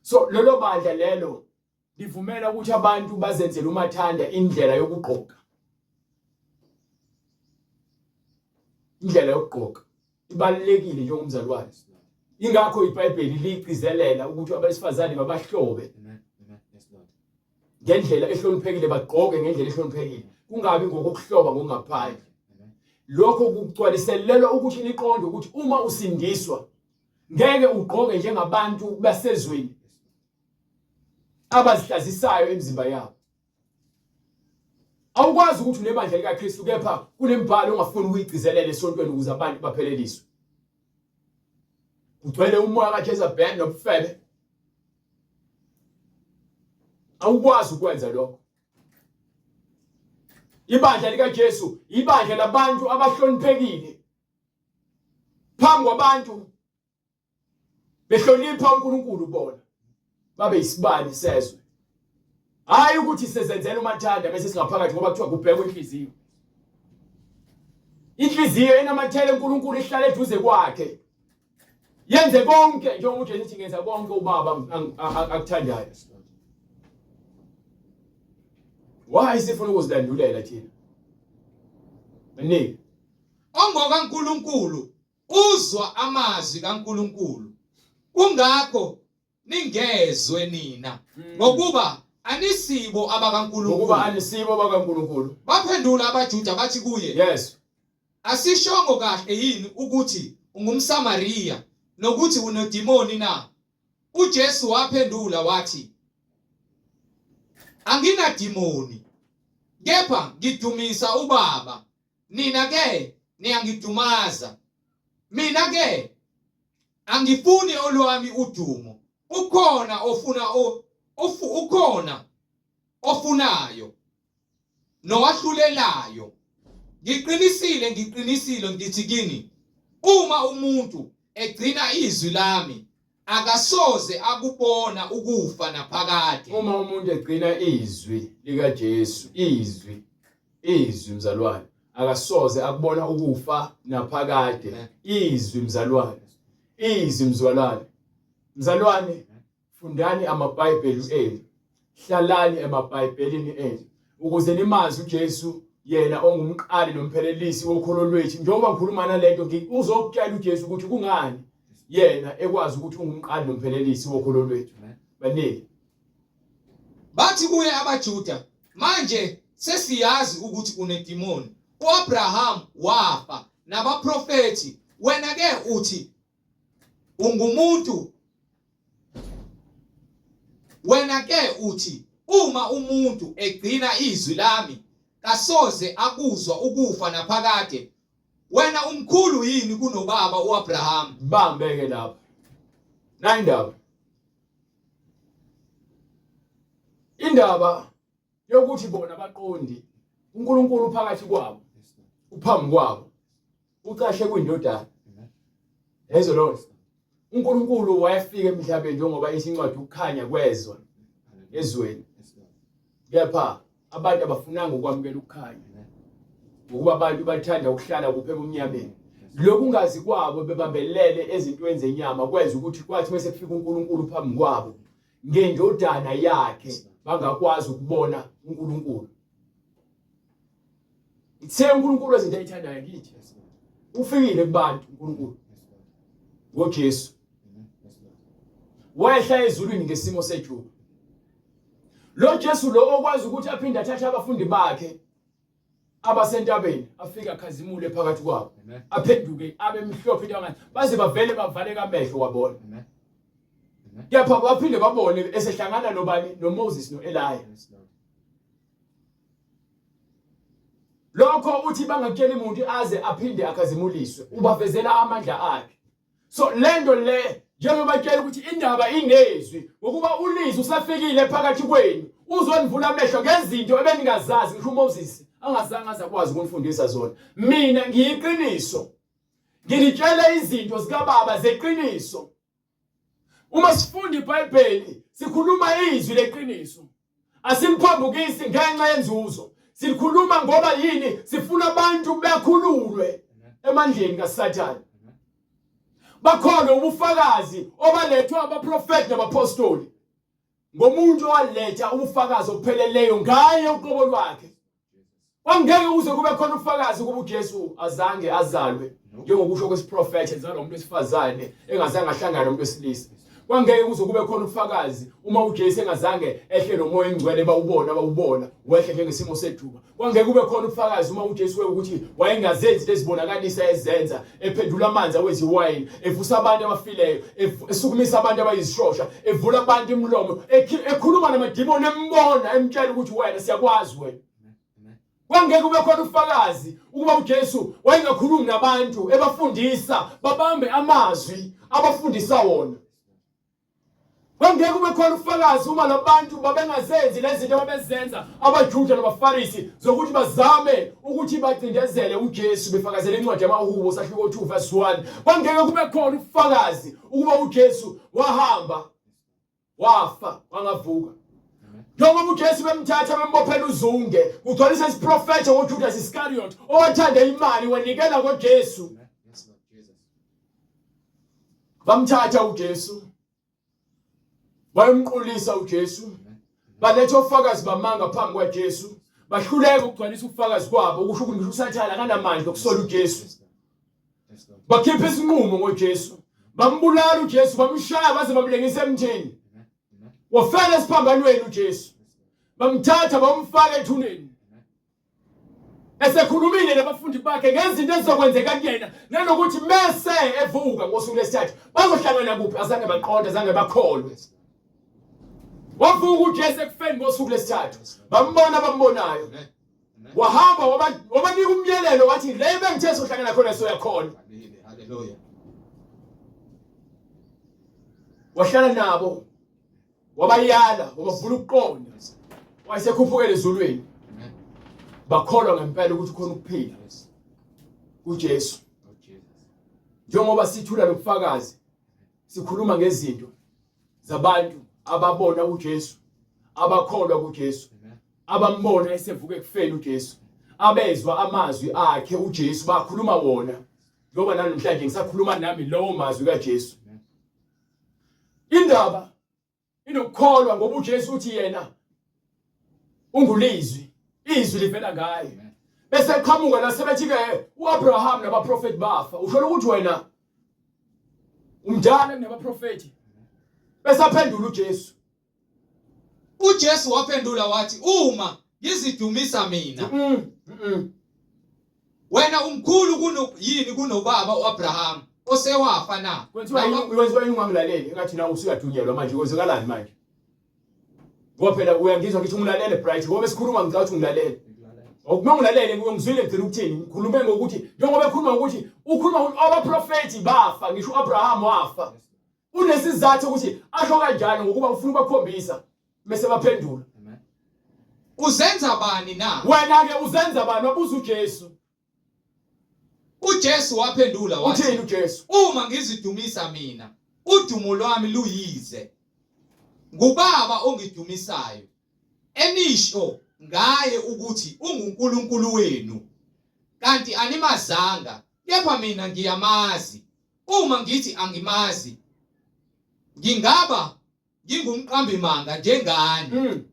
So lelo bandla lelo livumela ukuthi abantu bazenzele umathanda indlela yokugqoka. Indlela yokugqoka ibalulekile njengomzalwane. Ingakho iBhayibheli ligcizelela ukuthi abesifazane babahlobe ngendlela ehloniphekile bagqoke ngendlela ehloniphekile kungabi ngokokuhloba ngokungaphandle lokho kugcwaliselelwa ukuthi niqonde ukuthi uma usindiswa ngeke ugqoke njengabantu basezweni abazihlazisayo imizimba yabo awukwazi ukuthi unebandla likaKristu kepha kunemibhalo ongafuni ukuyigcizelela esontweni ukuze abantu bapheleliswe kugcwele umoya kaJezebel nobufebe awukwazi ukwenza lokho ibandla likaJesu ibandla labantu abahloniphekile phambi kwabantu behlonipha uNkulunkulu bona babe isibani sezwe hayi ukuthi sezenzela umathanda bese singaphakathi ngoba kuthiwa kubhekwe inhliziyo inhliziyo enamathele uNkulunkulu ihlale eduze kwakhe yenze konke njengoba uJesu ethi ngenza konke ubaba akuthandayo why sifuna ukuzilandulela thina baningi ongokaNkulunkulu uzwa amazwi kaNkulunkulu kungakho ningezwe nina ngokuba anisibo abakaNkulunkulu ngokuba anisibo abakaNkulunkulu baphendula abaJuda bathi kuye yes Asishongo kahle yini ukuthi ungumSamariya nokuthi unedimoni na? UJesu waphendula wathi, Anginadimoni, kepha ngidumisa uBaba, nina ke niyangidumaza. Mina ke angifuni olwami udumo, ukhona ofuna ukhona ofunayo nowahlulelayo. Ngiqinisile, ngiqinisile ngithi kini, uma umuntu egcina izwi lami akasoze akubona ukufa naphakade. Uma umuntu egcina izwi likaJesu, izwi, izwi mzalwane, akasoze akubona ukufa naphakade. Izwi mzalwane, izwi mzalwane, mzalwane Fundani amaBhayibheli enu. Hlalani emaBhayibhelini enu ukuze nimazi uJesu yena ongumqali nomphelelisi wokholo lwethu. Njengoba ngikhuluma nalento uzokutshela uJesu ukuthi kungani yena ekwazi ukuthi ungumqali nomphelelisi wokholo lwethu. Baningi. Bathi kuye abaJuda, manje sesiyazi ukuthi unedimoni. UAbraham wafa nabaprofethi, wena ke uthi ungumuntu Wena ke uthi uma umuntu egcina izwi lami kasoze akuzwa ukufa naphakade. Wena umkhulu yini kunobaba uAbraham? Bambe ke lapho. Nayi indaba. Indaba yokuthi bona baqondi uNkulunkulu phakathi kwabo uphambi kwabo ucashe kwindodana yezo lona uNkulunkulu wayefika emhlabeni njengoba isho incwadi ukukhanya kwezwe ezweni kepha abantu abafunanga ukwamukela ukukhanya ngokuba abantu bathanda ukuhlala kuphi ebumnyameni lokungazi kwabo bebambelele ezintweni zenyama kwenza ukuthi kwathi mase kufika uNkulunkulu phambi kwabo ngendodana yakhe bangakwazi ukubona uNkulunkulu Ithe uNkulunkulu ezinto ayithandayo kithi. Ufikile kubantu uNkulunkulu ngoJesu. Wehla ezulwini ngesimo sejuba. Lo Jesu lo okwazi ukuthi aphinde athathe abafundi bakhe abasentabeni afike akhazimule phakathi kwabo aphenduke abe mhlophe into angathi baze bavele bavaleka amehlo wabona kepha baphinde babone esehlangana nobani noMoses noEliya Lokho uthi bangakutsheli muntu aze aphinde akhazimuliswe ubavezela amandla akhe so lento le njengoba tshela ukuthi indaba inezwi ngokuba ulizwi usafikile phakathi kwenu uzonivula amehlo ngezinto ebeningazazi ngisho uMoses angazange aze akwazi ukunifundisa zona mina ngiyiqiniso nginitshela izinto zikababa zeqiniso Uma sifunda iBhayibheli sikhuluma izwi leqiniso. Asimphambukisi ngenxa yenzuzo. Silikhuluma ngoba yini? Sifuna abantu bekhululwe emandleni kaSathane. Bakholwe ubufakazi obalethwa abaprofeti nabapostoli ngomuntu owaletha ubufakazi obupheleleyo ngaye uqobo lwakhe. Kwangeke kuze kube khona ubufakazi ukuba uJesu azange azalwe njengokusho kwesiprofetho ezalwa umuntu wesifazane engazange ahlangane nomuntu wesilisa. Kwangeke kuze kube khona ubufakazi uma uJesu engazange ehle nomoya ingcwele bawubona bawubona wehle njengesimo sejuba. Kwangeke kube khona ubufakazi uma uJesu ukuthi wayengazenzi lezibonakalisa ezenza ephendula amanzi aweziwayini evusa abantu abafileyo esukumisa abantu abayizishosha evula abantu imilomo ekhuluma namadimoni embona emtshela ukuthi wena siyakwazi wena. Kwangeke kube khona ufakazi ukuba uJesu wayengakhulumi nabantu ebafundisa babambe amazwi abafundisa wona. Kwangeke kube khona ufakazi uma labantu babengazenzi lezi zinto ababezenza abaJuda nabaFarisi zokuthi bazame ukuthi bacindezele uJesu befakazela incwadi yamaHubo sahluko 2 verse 1. Kwangeke kube khona ufakazi ukuba uJesu wahamba wafa wangavuka njengoba uJesu bemthatha bembophela uzunge kugcwalisa isiprofetho ngoJudas Iscariot owathanda imali wanikela ngoJesu bamthatha uJesu bayomqulisa uJesu baletha ofakazi bamanga phambi kwaJesu bahluleka ukugcwalisa ubufakazi kwabo ukusho ukuthi ngisho uSathane akanamandla okusola uJesu bakhipha isinqumo ngoJesu bambulala uJesu bamshaya baze bamlengisa emthini wafela esiphambanweni uJesu bamthatha bamfaka ethuneni esekhulumile nabafundi bakhe ngezinto ezizokwenzeka kuyena nanokuthi mese evuka ngosuku lesithathu bazohlangana kuphi azange baqonde azange bakholwe wavuka uJesu ekufeni ngosuku lesithathu bambona bambonayo wahamba wabanika umyalelo wathi le bengithe sohlangana khona soya khona haleluya wahlala nabo wabayala wabavula ukuqonda wayesekhuphukela ezulwini bakholwa ngempela ukuthi khona ukuphila kuJesu njengoba sithula lobufakazi sikhuluma ngezinto zabantu ababona uJesu abakholwa kuJesu abambona esevuka ekufeni uJesu abezwa amazwi akhe uJesu bakhuluma wona ngoba namhlanje ngisakhuluma nami lowo mazwi kaJesu indaba inokukholwa ngoba uJesu uthi yena ungulizwi izwi livela ngaye bese qhamuka la sebethi ke uAbraham nabaprofeti bafa usho ukuthi wena umdala kunabaprofeti bese aphendula uJesu uJesu waphendula wathi uma ngizidumisa mina wena umkhulu kuno yini kunobaba uAbraham osewafa na kwenziwa yini kwenziwa yini ungangilaleli engathi nawe usuyadunyelwa manje kwenzekalani manje ngoba phela uyangizwa ngithi ungilalele bright ngoba esikhuluma ngicela ukuthi ungilalele Uma ngilalele ngizwile ngigcina ukuthini ngikhulume ngokuthi njengoba ekhuluma ngokuthi ukhuluma ukuthi abaprofethi bafa ngisho uAbraham wafa unesizathu ukuthi asho kanjalo ngokuba ufuna ukubakhombisa bese baphendula uzenza bani na wena ke uzenza bani wabuza uJesu uJesu waphendula wathi uthini uJesu uma ngizidumisa mina udumo lwami luyize ngubaba ongidumisayo enisho ngaye ukuthi unguNkulunkulu wenu kanti animazanga kepha mina ngiyamazi uma ngithi angimazi ngingaba ngingumqambi manga njengani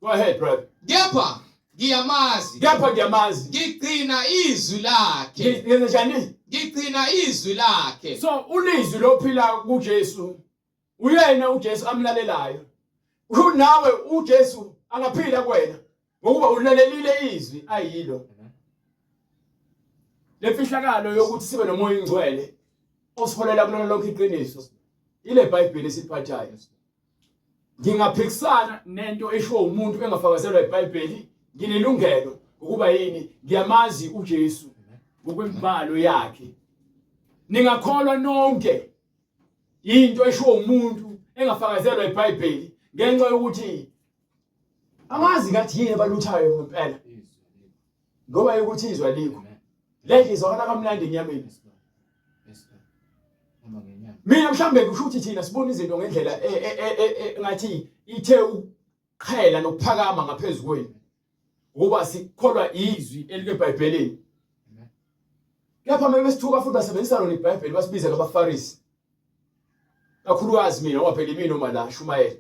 Go ahead brother. Kepha ngiyamazi. Kepha ngiyamazi. Ngigcina izwi lakhe. Ngenze njani? Ngigcina izwi lakhe. So ulizwi lophila kuJesu. Uyena uJesu amlalelayo. Unawe uJesu angaphila kuwena ngokuba ulalelile izwi ayilo. Lemfihlakalo yokuthi sibe nomoya ingcwele osiholela kulona lonke iqiniso. Ile Bhayibheli esiphathayo. Ngingaphikisana nento eshiwo umuntu engafakazelwa iBhayibheli, nginelungelo ukuba yini ngiyamazi uJesu ngokwemibhalo yakhe. Ningakholwa nonke into eshiwo umuntu engafakazelwa iBhayibheli ngenxa yokuthi angazi ngathi yini abaluthayo ngempela ngoba ukuthi izwa likho le nto izwakala kamnandi enyameni mina mhlambe kusho ukuthi thina sibona izinto ngendlela e, e, e, ngathi ithe ukuqhela nokuphakama ngaphezulu kwenu Ngoba sikholwa izwi elikeBhayibhelini. Kepha uma besithuka futhi basebenzisa lona iBhayibheli basibize ngabaFarisi. Kakhulukazi mina ngoba phela imina uma la shumayela.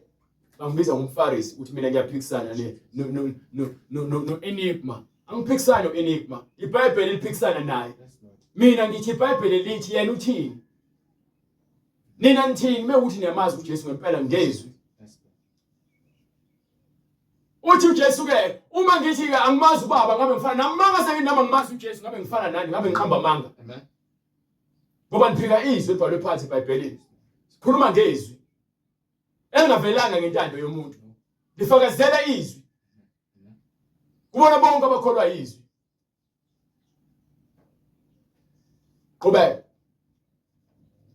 Bangibiza ngomFarisi ukuthi mina ngiyaphikisana ne no no no no no, no enigma. Angiphikisani no enigma. IBhayibheli liphikisana naye. Mina ngithi iBhayibheli lithi yena uthini? Nina nithini mewukuthi niyamazi uJesu ngempela ngezwi? Uthi uJesu ke uma ngithi ke angimazi ubaba ngabe ngifana namanga sengithi nami angimazi uJesu ngabe ngifana nani ngabe ngiqamba amanga. Amen. Ngoba niphika izwi elibhalwe phansi eBhayibhelini. Sikhuluma ngezwi elingavelanga ngentando yomuntu. Lifakazela izwi. Kubona bonke abakholwa izwi. Qhubeka.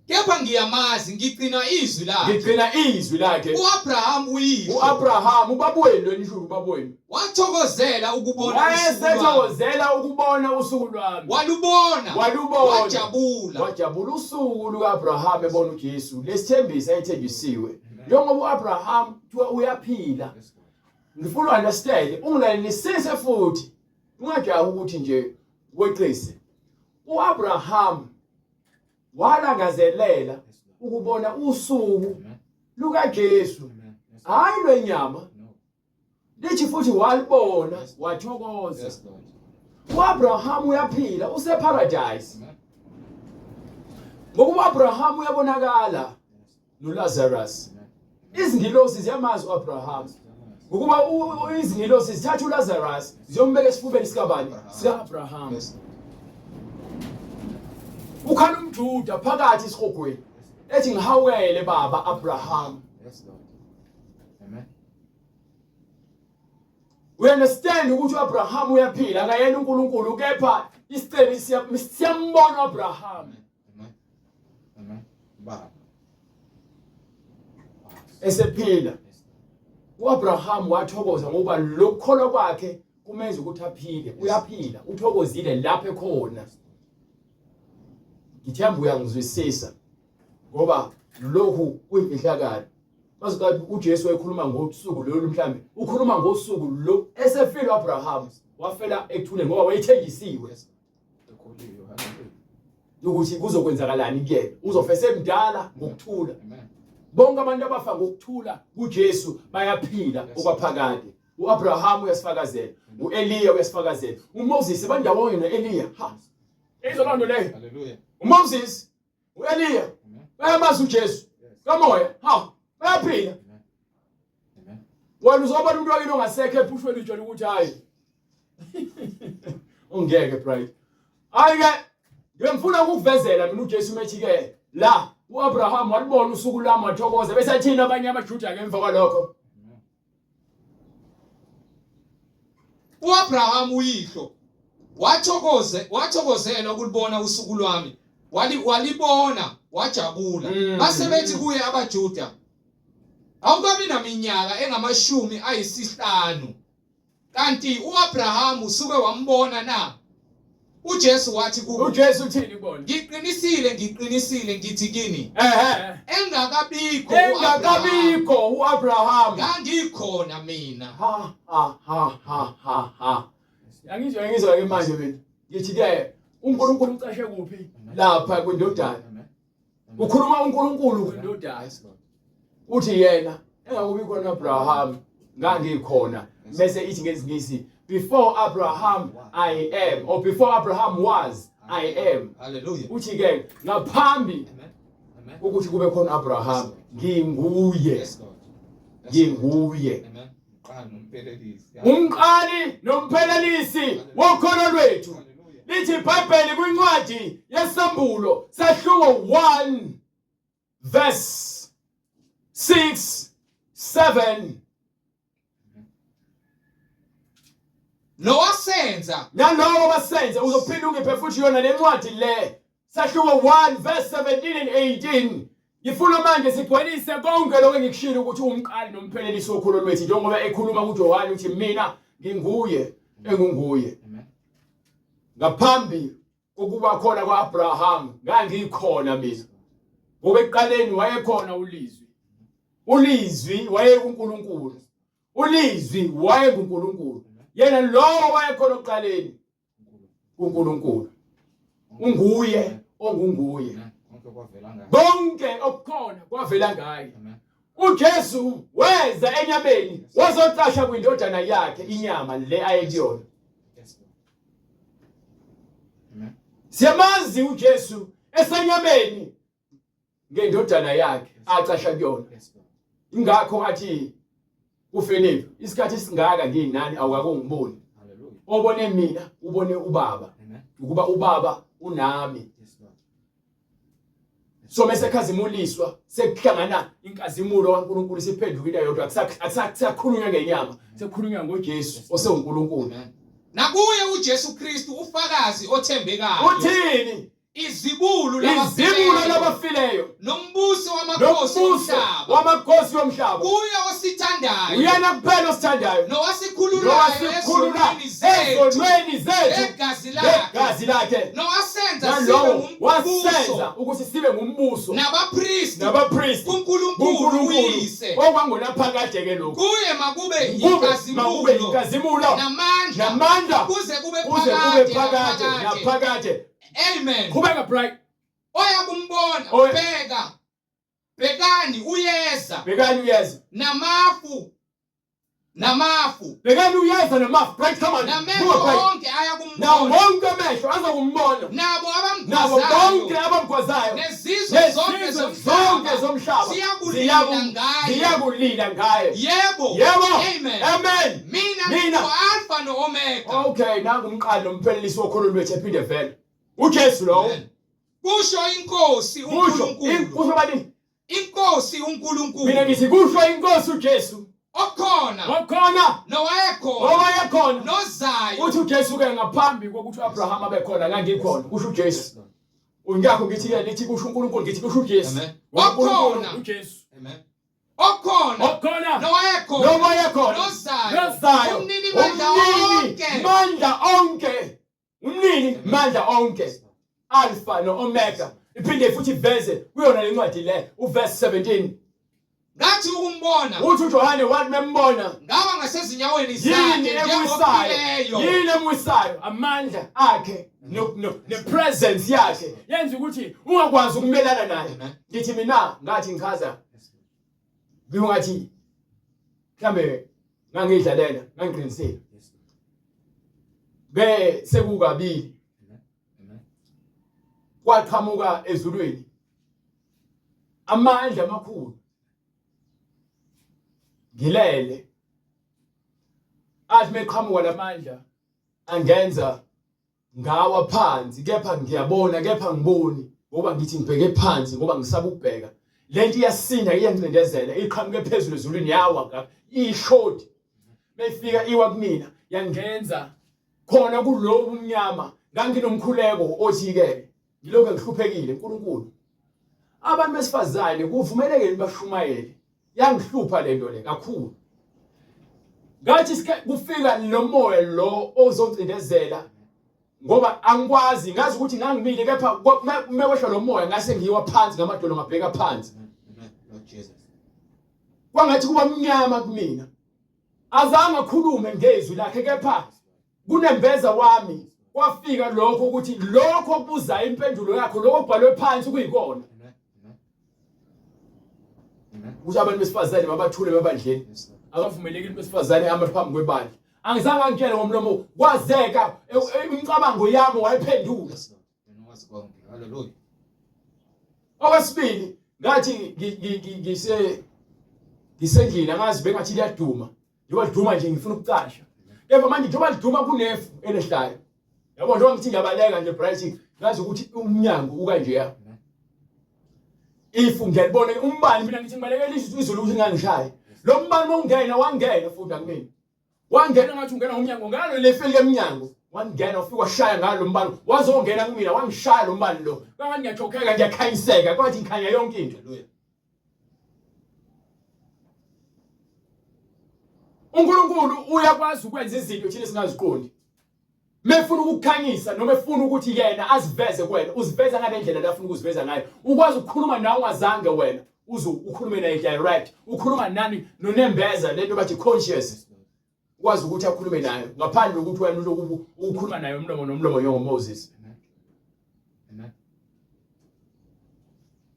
Kepha ngiyamazi ngigcina izwi lakhe. Ngigcina izwi lakhe. UAbraham uyihlo. UAbraham ubaba wenu enisho ubaba wenu. Wathokozela ukubona Wayesethokozela ukubona usuku lwami. Walubona. Walubona. Wajabula. Wajabula usuku lukaAbraham ebona uJesu. Lesithembiso ayethenjisiwe. Njengoba uAbraham kuthiwa uyaphila. Ngifuna understand ungilalelisise futhi. Ungajahi ukuthi nje weqise. UAbraham walangazelela ukubona usuku lukaJesu hayi lwenyama lithi futhi walibona wathokoza uAbraham uyaphila useparadise ngokuba uAbraham uyabonakala noLazarus izingilosi ziyamazi uAbraham ngokuba izingilosi zithatha uLazarus ziyombeka esifubeni sikabani sika-Abraham ukhala umJuda phakathi esihogweni ethi ngihawukele baba Abraham yes Lord amen We understand ukuthi uAbraham uyaphila akayena uNkulunkulu kepha isicebi siyambona uAbraham Amen. Amen. Baba. Esephila. uAbraham wathokoza ngoba lokukholwa kwakhe kumenza ukuthi aphile. Uyaphila, uthokozile lapho ekhona. Ngithemba uyangizwisisa ngoba lokhu kuyimfihlakalo. Mazi kanti uJesu wayekhuluma ngosuku lolu mhlambe ukhuluma ngosuku lo esefile uAbraham wafela ekuthuleni ngoba wayethenjisiwe. Ukuthi kuzokwenzakalani kuyena uzofa esemdala ngokuthula bonke abantu abafa ngokuthula kuJesu bayaphila okwaphakade uAbraham uyasifakazela uEliya uyasifakazela uMoses bandawonye noEliya ha izolo nto leyo haleluya uMoses uEliya bayamazi uJesu kamoya ha bayaphila wena uzobona umuntu wakini ongasekho ephushweni utshela ukuthi hayi ungeke bright hayi ke ngifuna ukukuvezela mina uJesu methi ke la uAbraham walibona usuku lami wathokoza bese athini abanye amaJuda ke emva kwalokho uAbraham uyihlo wathokoze wathokozela ukulibona usuku lwami wali walibona wajabula base bethi kuye abaJuda awukabi naminyaka engamashumi ayisihlanu Kanti uAbrahamu usuke wambona na? UJesu wathi kubo, uJesu uthini kubona? Ngiqinisile, ngiqinisile ngithi kini, Ehe. engakabikho Engakabikho uAbraham. ngangikhona mina. Ha ha ha ha ha ha. Angizwa ngizwa ke manje mina. Ngithi ke uNkulunkulu ucashe kuphi? Lapha kwindodana. Ukhuluma uNkulunkulu kwindodana. Uthi yena engakubi khona Abraham ngangikhona bese ithi ngezingisi before Abraham I am or before Abraham was I am. Hallelujah. Uthi ke ngaphambi ukuthi kube khona Abraham nginguye. Nginguye. Amen. Umqali nomphelelisi wokholo lwethu. Lithi iBhayibheli kwincwadi yeSambulo sahluko 1 verse 6 7 Nowasenza nalowo basenze uzophinda ungiphe futhi yona lencwadi le sahluko 1 verse 17 and 18 ngifuna manje sigcwalise konke lokho engikushilo ukuthi umqali nomphelelisi wokholo lwethu njengoba ekhuluma kuJohane ukuthi mina nginguye engunguye ngaphambi kokuba khona kwa-Abraham ngangikhona mina ngoba ekuqaleni wayekhona ulizwi ulizwi wayekuNkulunkulu ulizwi wayenguNkulunkulu. Yena lowo wayekhona okuqaleni kuNkulunkulu. Unguye ongunguye. Konke okukhona kwavela ngaye. UJesu weza enyameni wazocasha kwindodana yakhe inyama le ayekuyona. Siyamazi uJesu esenyameni ngendodana yakhe acasha kuyona. Ingakho athi kuFilipu isikhathi esingaka nginani awukakongiboni. Obone mina ubone ubaba ukuba ubaba unami. So mese khazimuliswa sekuhlangana inkazimulo kaNkuluNkulu siphenduka into yodwa akusakhulunywa ngenyama sekukhulunywa ngoJesu osewuNkulunkulu. Nakuye uJesu Kristu ufakazi othembekayo. Uthini? Izibulo Izibulo labafileyo nombusi wamakhosi nombuso omhlaba wamakhosi yomhlaba kuye osithandayo uyena kuphela osithandayo nowasikhululayo nowasikhulula ezonweni zethu ezonweni zethu ngegazi lakhe ngegazi lakhe nowasenza sibe nalowo wasenza ngumbuso ukuthi sibe ngumbuso nabapristi nabapristi kuNkulunkulu kuNkulunkulu uyise okwangonaphakade ke lokhu kuye makube kube makube inkazimulo inkazimulo namandla namandla kuze kube kuze kube phakade phakade naphakade naphakade amen qhubeka bright oya kumbona Oya- bheka bhekani uyeza bhekani uyeza namafu namafu bhekani uyeza namafu bright come on namehlo Buka, Bright. onke aya nawo kumbona wonke amehlo azokumbona nabo nabo bonke abamgwazayo abamgwazayo nezizwe zonke nezizwe zonke zomhlaba zomhlaba ziyakulila ngaye ziyakulila ngaye yebo yebo amen amen mina Mina. ngingu-alfa no-omega okay nangu umqali nomphelelisi wokholo lwethu ephinde vele uJesu lowo Amen. kusho inkosi kusho uNkulunkulu kusho bani inkosi mina uNkulunkulu ngithi kusho inkosi uJesu okhona okhona nowayekhona owayekhona nozayo uthi uJesu ke ngaphambi kokuthi uAbraham abe khona ngangikhona kusho uJesu ungakho ngithi ke lithi kusho uNkulunkulu ngithi kusho uJesu Amen. uNkulunkulu Okhona. uJesu Amen. okhona okhona nowayekhona nowayekhona nozayo nozayo umnini mandla umnini onke mandla onke umnini mandla onke alpha no omega iphinde futhi iveze kuyona lencwadi le uverse 17 ngathi ukumbona uthi uJohane wathi membona ngawa ngasezinyaweni yini zakhe ekuwisayo njengofileyo yini emuwisayo amandla akhe no no nepresence yakhe yenza ukuthi ungakwazi ukumelana naye Amen. ngithi mina ngathi ngichaza ngingathi mhlambe ngangidlalela ngangiqinisile be sekukabili kwaqhamuka ezulwini amandla amakhulu ngilele athi meqhamuka lamandla angenza ngawa phansi kepha ngiyabona kepha ngiboni ngoba ngithi ngibheke phansi ngoba ngisaba ukubheka lento iyasinda iyancindezela iqhamuke phezulu ezulwini yawa ishodi mefika iwa kumina yangenza khona kulobu mnyama nganginomkhuleko othi ke ngilokhu ngihluphekile uNkulunkulu abantu besifazane kuvumeleke bashumayele yangihlupha lento le kakhulu ngathi kufika lo moya lo ozocindezela ngoba angikwazi ngazi ukuthi ngangimile kepha mewehla lo moya ngase ngiwa phansi ngamadolo ngabheka phansi kwangathi kuba mnyama kumina azange akhulume ngezwi lakhe kepha kunembeza wami kwafika lokho ukuthi lokho okubuzayo impendulo yakho lokho okubhalwe phansi kuyikona ukuthi abantu besifazane mabathule ebandleni akavumelekile umuntu wesifazane ahambe phambi kwebandla angizange angitshele ngomlomo kwazeka imicabango yami wayiphendula okwesibili ngathi ngise ngisendlini angazi bengathi liyaduma njengoba liduma nje ngifuna ukucasha kepha manje njengoba liduma kunefu elehlayo yabo njengoba ngithi ngiyabaleka nje bright ngazi ukuthi umnyango ukanjeya if ngiyalibona umbani mina ngithi ngibalekela izulu ukuthi ngangishaye lo mbani mawungena wangena futhi akumina wangena ngathi ungena ngomnyango ngalo lefeli lemnyango wangena ufika washaya ngalo mbani wazongena kumina wangishaya lo mbani lo kwangathi ngiyachokheka ngiyakhanyiseka kwathi ngikhanya yonke into uNkulunkulu uyakwazi ukwenza izinto thina singaziqondi mefuna ukukukhanyisa noma efuna ukuthi yena aziveze kuwena uziveza ngale ndlela la afuna ukuziveza ngayo ukwazi ukukhuluma nawe ungazange wena uze ukhulume naye direct ukhuluma nani nonembeza lento bathi conscious. Ukwazi ukuthi akhulume naye ngaphandle kokuthi wena uloku ukhuluma naye umlomo nomlomo njengoMoses. Amen.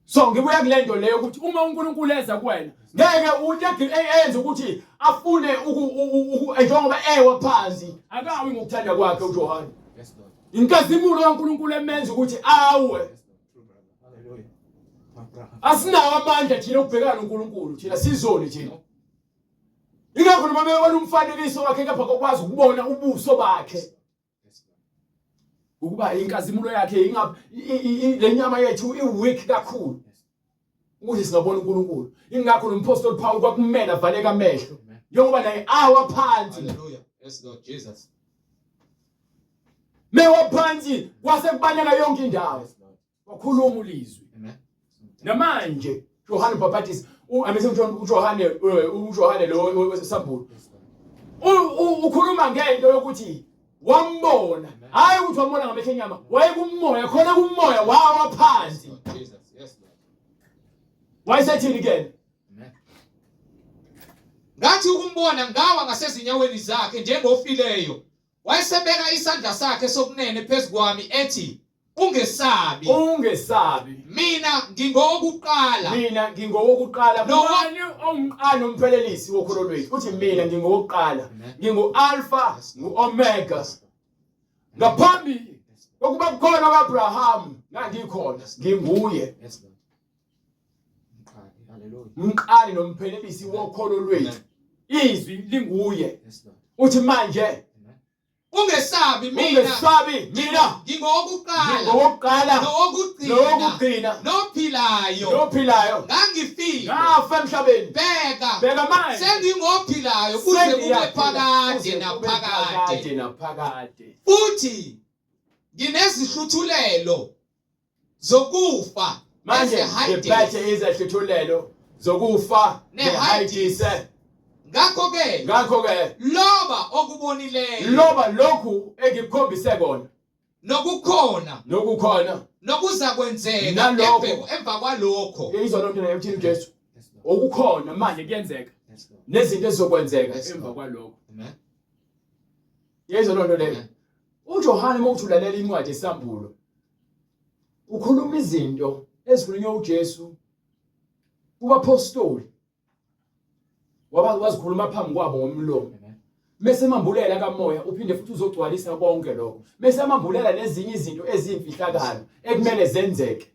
So ngibuya kule nto leyo ukuthi uma uNkulunkulu eza kuwena ngeke uthi enze ukuthi afune njengoba ewa phansi akawi ngokuthanda kwakhe uJohane. Yes, Lord. Inkazimulo kaNkulunkulu emenza ukuthi awe. Yes, Lord. True, brother. Hallelujah. My brother. Asinawo amandla thina okubhekana noNkulunkulu thina sizoni thina. Ingakho noma bebona umfanekiso wakhe kepha kokwazi ukubona ubuso bakhe. Ukuba inkazimulo yakhe ingap le nyama yethu i-weak kakhulu ukuthi singabona uNkulunkulu. Ingakho nompostoli Paul kwakumele avaleke amehlo njengoba naye awa phansi. Hallelujah. Yes, Lord Jesus. Mewa phansi kwase kubaleka yonke indawo. Yes, Lord. Wakhuluma ulizwi. Amen. Namanje Johane Baptist, amise uJohane uJohane lo wesambulo. Yes, Lord. Ukhuluma ngento yokuthi wambona, hayi ukuthi wambona ngamehlo enyama, wayekumoya, khona kumoya wawa phansi. Lord Jesus. Yes, Lord. Wayesethini ke? Amen. Ngathi ukumbona ngawa ngasezinyaweni zakhe njengofileyo. Wayesebeka isandla sakhe sokunene phezu kwami ethi, Ungesabi. Ungesabi. Mina ngingowokuqala. Mina ngingowokuqala. Nobani ongumqali nomphelelisi wokholo lwethu? Uthi mina ngingowokuqala. Ngingu-Alpha, ngu-Omega. Ngaphambi kokuba kukhona kaAbraham ngangikhona, nginguye. Yes, Lord. Mqali. Hallelujah. Umqali nomphelelisi wokholo lwethu. Izwi linguye. Yes, Lord. Uthi manje Amen. Ungesabi mina. Ungesabi mina. Ngingowokuqala. Ngingowokuqala. Nowokugcina. Nowokugcina. Nophilayo. Nophilayo. Ngangifile. Ngafa emhlabeni. Bheka. Bheka manje. Sengingophilayo kuze kube phakade Kuze kube naphakade. phakade naphakade. Futhi nginezihluthulelo zokufa manje nezeHayidesi. ngiphethe izehluthulelo zokufa NeHayidesi. nehayidise Ngakho-ke ngakho-ke loba okubonileyo loba lokhu engikukhombise kona nokukhona nokukhona nokuzakwenzeka Nalokho. emva kwalokho. Izwa loo nto leyo uthini uJesu okukhona manje kuyenzeka Yes, Lord. nezinto ezizokwenzeka Yes, emva Lord. kwalokho Amen. Yezwa loo nto leyo Amen. uJohane uma uthi ulalela incwadi yesambulo ukhuluma izinto ezikhulunywa uJesu kubapostoli waba wazikhuluma phambi kwabo ngomlomo mese emambulela kamoya uphinde futhi uzogcwalisa konke lokho mese emambulela nezinye izinto eziyimfihlakalo ekumele zenzeke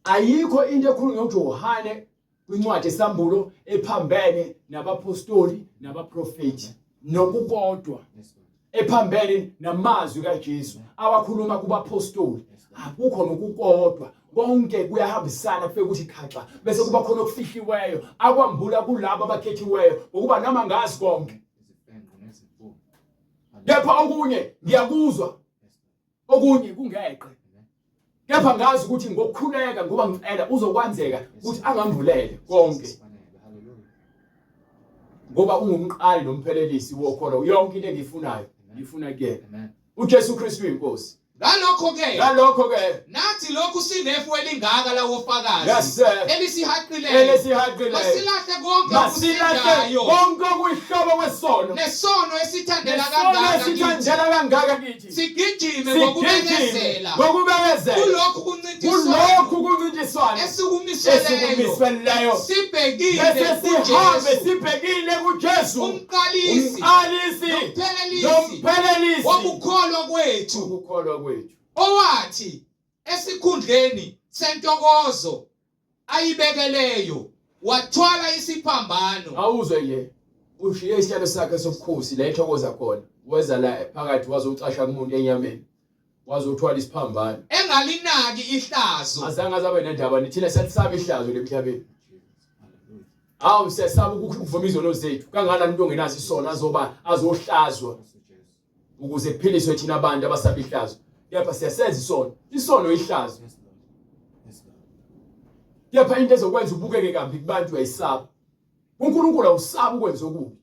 ayikho into ekhulunywa uJohane kwincwadi esambulo ephambene nabapostoli nabaprofeti nokukodwa ephambene namazwi kaJesu awakhuluma kubapostoli akukho nokukodwa konke kuyahambisana kufike ukuthi khaxa bese kuba khona okufihliweyo akwambula kulabo abakhethiweyo ngokuba nami angazi konke kepha okunye ngiyakuzwa okunye kungeqe kepha ngazi ukuthi ngokukhuleka ngoba ngicela uzokwenzeka ukuthi angambulele konke ngoba ungumqali nomphelelisi wokholo yonke into engiyifunayo ngifuna kuyena uJesu Kristu uyinkosi Ngalokho ke ngalokho ke nathi lokhu sinefu elingaka lawofakazi Yes, sir. elisihaqileyo elesihaqileyo masilahle konke masilahle okusindayo konke okuyihlobo kwesono nesono esithandela nesono kangaka kithi esithandela kangaka kithi sigijime sigijime ngokubekezela ngokubekezela kulokhu kuncintiswano kulokhu kuncintiswano esikumiseleyo esikumisweleyo sibhekile bese sihambe kuJesu sibhekile kuJesu umqalisi umqalisi nomphelelisi nomphelelisi wokukholwa kwethu ukukholwa kwethu owathi esikhundleni sentokozo ayibekeleyo wathwala isiphambano awuzwe nje ushiye isihlalo sakhe sobukhosi la ethokoza khona weza la phakathi wazocasha kumuntu enyameni wazothwala isiphambano engalinaki ihlazo azange azabe nendaba nithina siyalisaba ihlazo lemhlabeni hawu siyasaba ukuvuma izono zethu kangakanani umuntu ongenaso isono azoba azohlazwa ukuze kuphiliswe thina abantu abasaba ihlazo kepha siyasenza isono isono ihlazo kepha into ezokwenza ubukeke kambi kubantu uyayisaba uNkulunkulu awusaba ukwenza okubi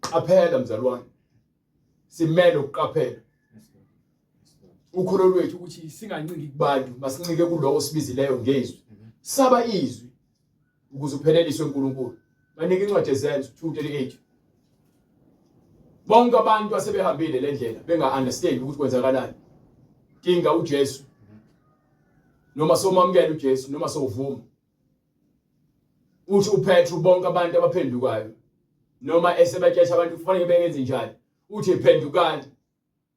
qaphela mzalwane simele ukuqaphela ukholo lwethu ukuthi singanciki kubantu masincike kulowo osibizileyo ngezwi saba izwi ukuze upheleliswe uNkulunkulu. Banika incwadi yeZenzo 2:38. Bonke abantu asebehambile le ndlela benga understand ukuthi kwenzakalani. Dinga uJesu. Noma somamukela uJesu noma sowuvuma. Uthi uPetru bonke abantu abaphendukayo noma esebatshela abantu kufanele bengenze njani. Uthi phendukani.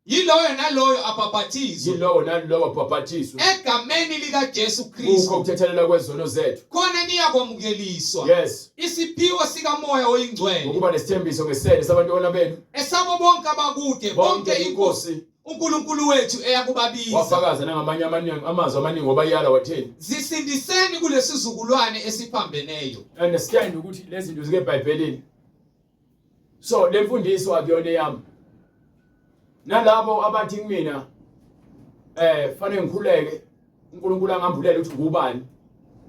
Yiloyo naloyo abhaphathizwe. Yilowo nalowo abhaphathizwe. Egameni likaJesu Kristu. Kukho ukuthethelelwa kwezono zethu. Khona niyakwamukeliswa. Yes. Isiphiwo sikaMoya oyiNgcwele. Ngokuba nesithembiso ngesele sabantwana benu. Esabo bonke abakude, bonke iNkosi uNkulunkulu wethu eyakubabiza. Wafakaza nangamanye amaningi amazwi amaningi wabayala watheni? Zisindiseni kulesizukulwane esiphambeneyo. Understand ukuthi lezi zinto zike eBhayibhelini. So le mfundiso akuyona eyami. Nalabo abathi kumina fanele ngikhuleke uNkulunkulu angambulela ukuthi ngubani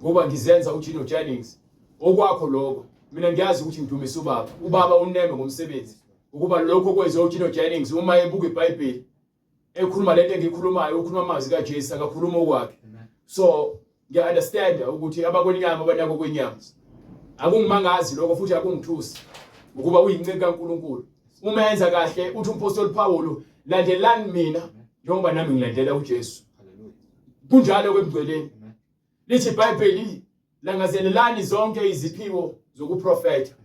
ngoba ngizenza uGino Jennings okwakho lokho mina ngiyazi ukuthi ngidumisa ubaba ubaba uneme ngomsebenzi ukuba lokho kwenziwa uGino Jennings uma ebuka iBhayibheli ekhuluma lento engiyikhulumayo ukhuluma amazwi kaJesu akakhuluma okwakhe so ngiya understand ukuthi abakwenyama abanako kwenyama akungimangazi lokho futhi akungithusi ukuba uyinceku kaNkuluNkulu uma enza kahle uthi umpostoli Paul landelani mina njengoba nami ngilandela uJesu kunjalo kwemgcweleni Lithi iBhayibheli langazelelani zonke iziphiwo zokuprofetha.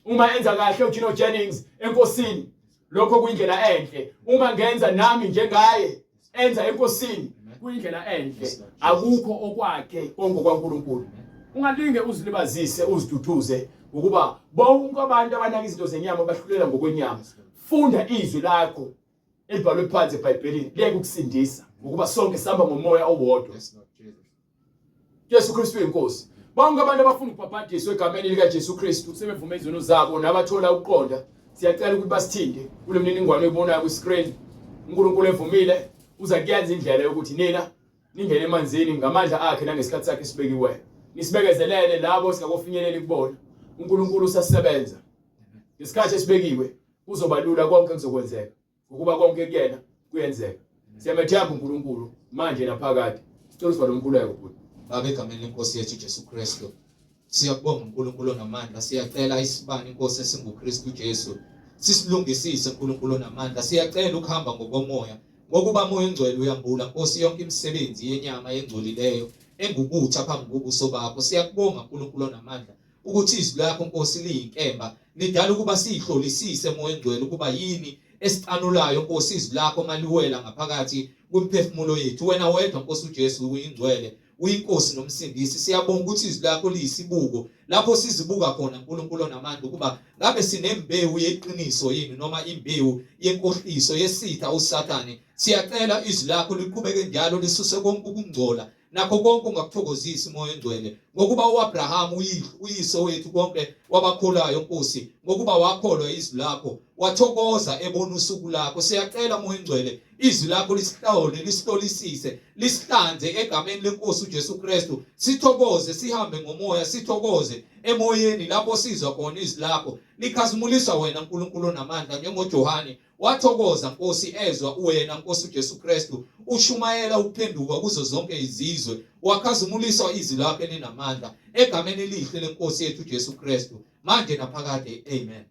Uma enza kahle uGino Jennings enkosini, lokho kuyindlela enhle. Uma ngenza nami njengaye enza enkosini, kuyindlela enhle. Akukho okwakhe konke kwaNkulunkulu. Ungalinge uzilibazise uziduduze ngokuba bonke abantu abanaka izinto zenyama bahlulela ngokwenyama. Funda izwi lakho elibhalwe phansi eBhayibhelini liyeke ukusindisa ngokuba sonke sihamba ngomoya owodwa. Jesu Kristu inkosi. Bonke abantu abafuna ukubhabhadiswa egameni likaJesu Kristu sebevume izono zabo nabathola ukuqonda siyacela ukuthi basithinte kule mniningwane oyibonayo kwi-screen. uNkulunkulu evumile uza kuyenza indlela yokuthi nina ningene emanzini ngamandla akhe nangesikhathi sakhe esibekiweyo. Nisibekezelele labo singakofinyeleli kubona. uNkulunkulu usasebenza. Ngesikhathi esibekiwe kuzoba lula konke kuzokwenzeka ngokuba konke kuyena kuyenzeka siyamethemba uNkulunkulu manje naphakade sicela usivale umkhuleko bhuti Baba egameni lenkosi yethu Jesu Kristu siyakubonga uNkulunkulu onamandla siyacela isibani inkosi esinguKristu Jesu sisilungisise uNkulunkulu onamandla siyacela ukuhamba ngokomoya ngokuba moya ongcwele uyambula Nkosi yonke imisebenzi yenyama engcolileyo engubutha phambi kobuso bakho siyakubonga uNkulunkulu onamandla ukuthi izwi lakho Nkosi liyinkemba lidala ukuba siyihlolisise moya engcwele ukuba yini esicanulayo Nkosi izwi lakho maliwela ngaphakathi kwimiphefumulo yethu wena wedwa Nkosi uJesu uyingcwele uyinkosi nomsindisi siyabonga ukuthi izwi lakho liyisibuko lapho sizibuka khona uNkulunkulu onamandla ukuba ngabe sinembewu yeqiniso yini noma imbewu yenkohliso yesitha uSathane siyacela izwi lakho liqhubeke njalo lisuse konke ukungcola nakho konke ongakuthokozisi umoya ongcwele ngokuba uAbraham uyise wethu konke wabakholayo Nkosi ngokuba wakholwa izwi lakho wathokoza ebona usuku lakho siyacela moya ongcwele izwi lakho lisihlawule lisihlolisise lisihlanze egameni lenkosi uJesu Kristu sithokoze sihambe ngomoya sithokoze emoyeni lapho sizwa khona izwi lakho likhazimulisa wena uNkulunkulu onamandla njengoJohane Wathokoza Nkosi ezwa uwena Nkosi uJesu Kristu ushumayela ukuphenduka kuzo zonke izizwe wakhazimuliswa izwi lakho elinamandla egameni elihle lenkosi yethu uJesu Kristu manje naphakade amen.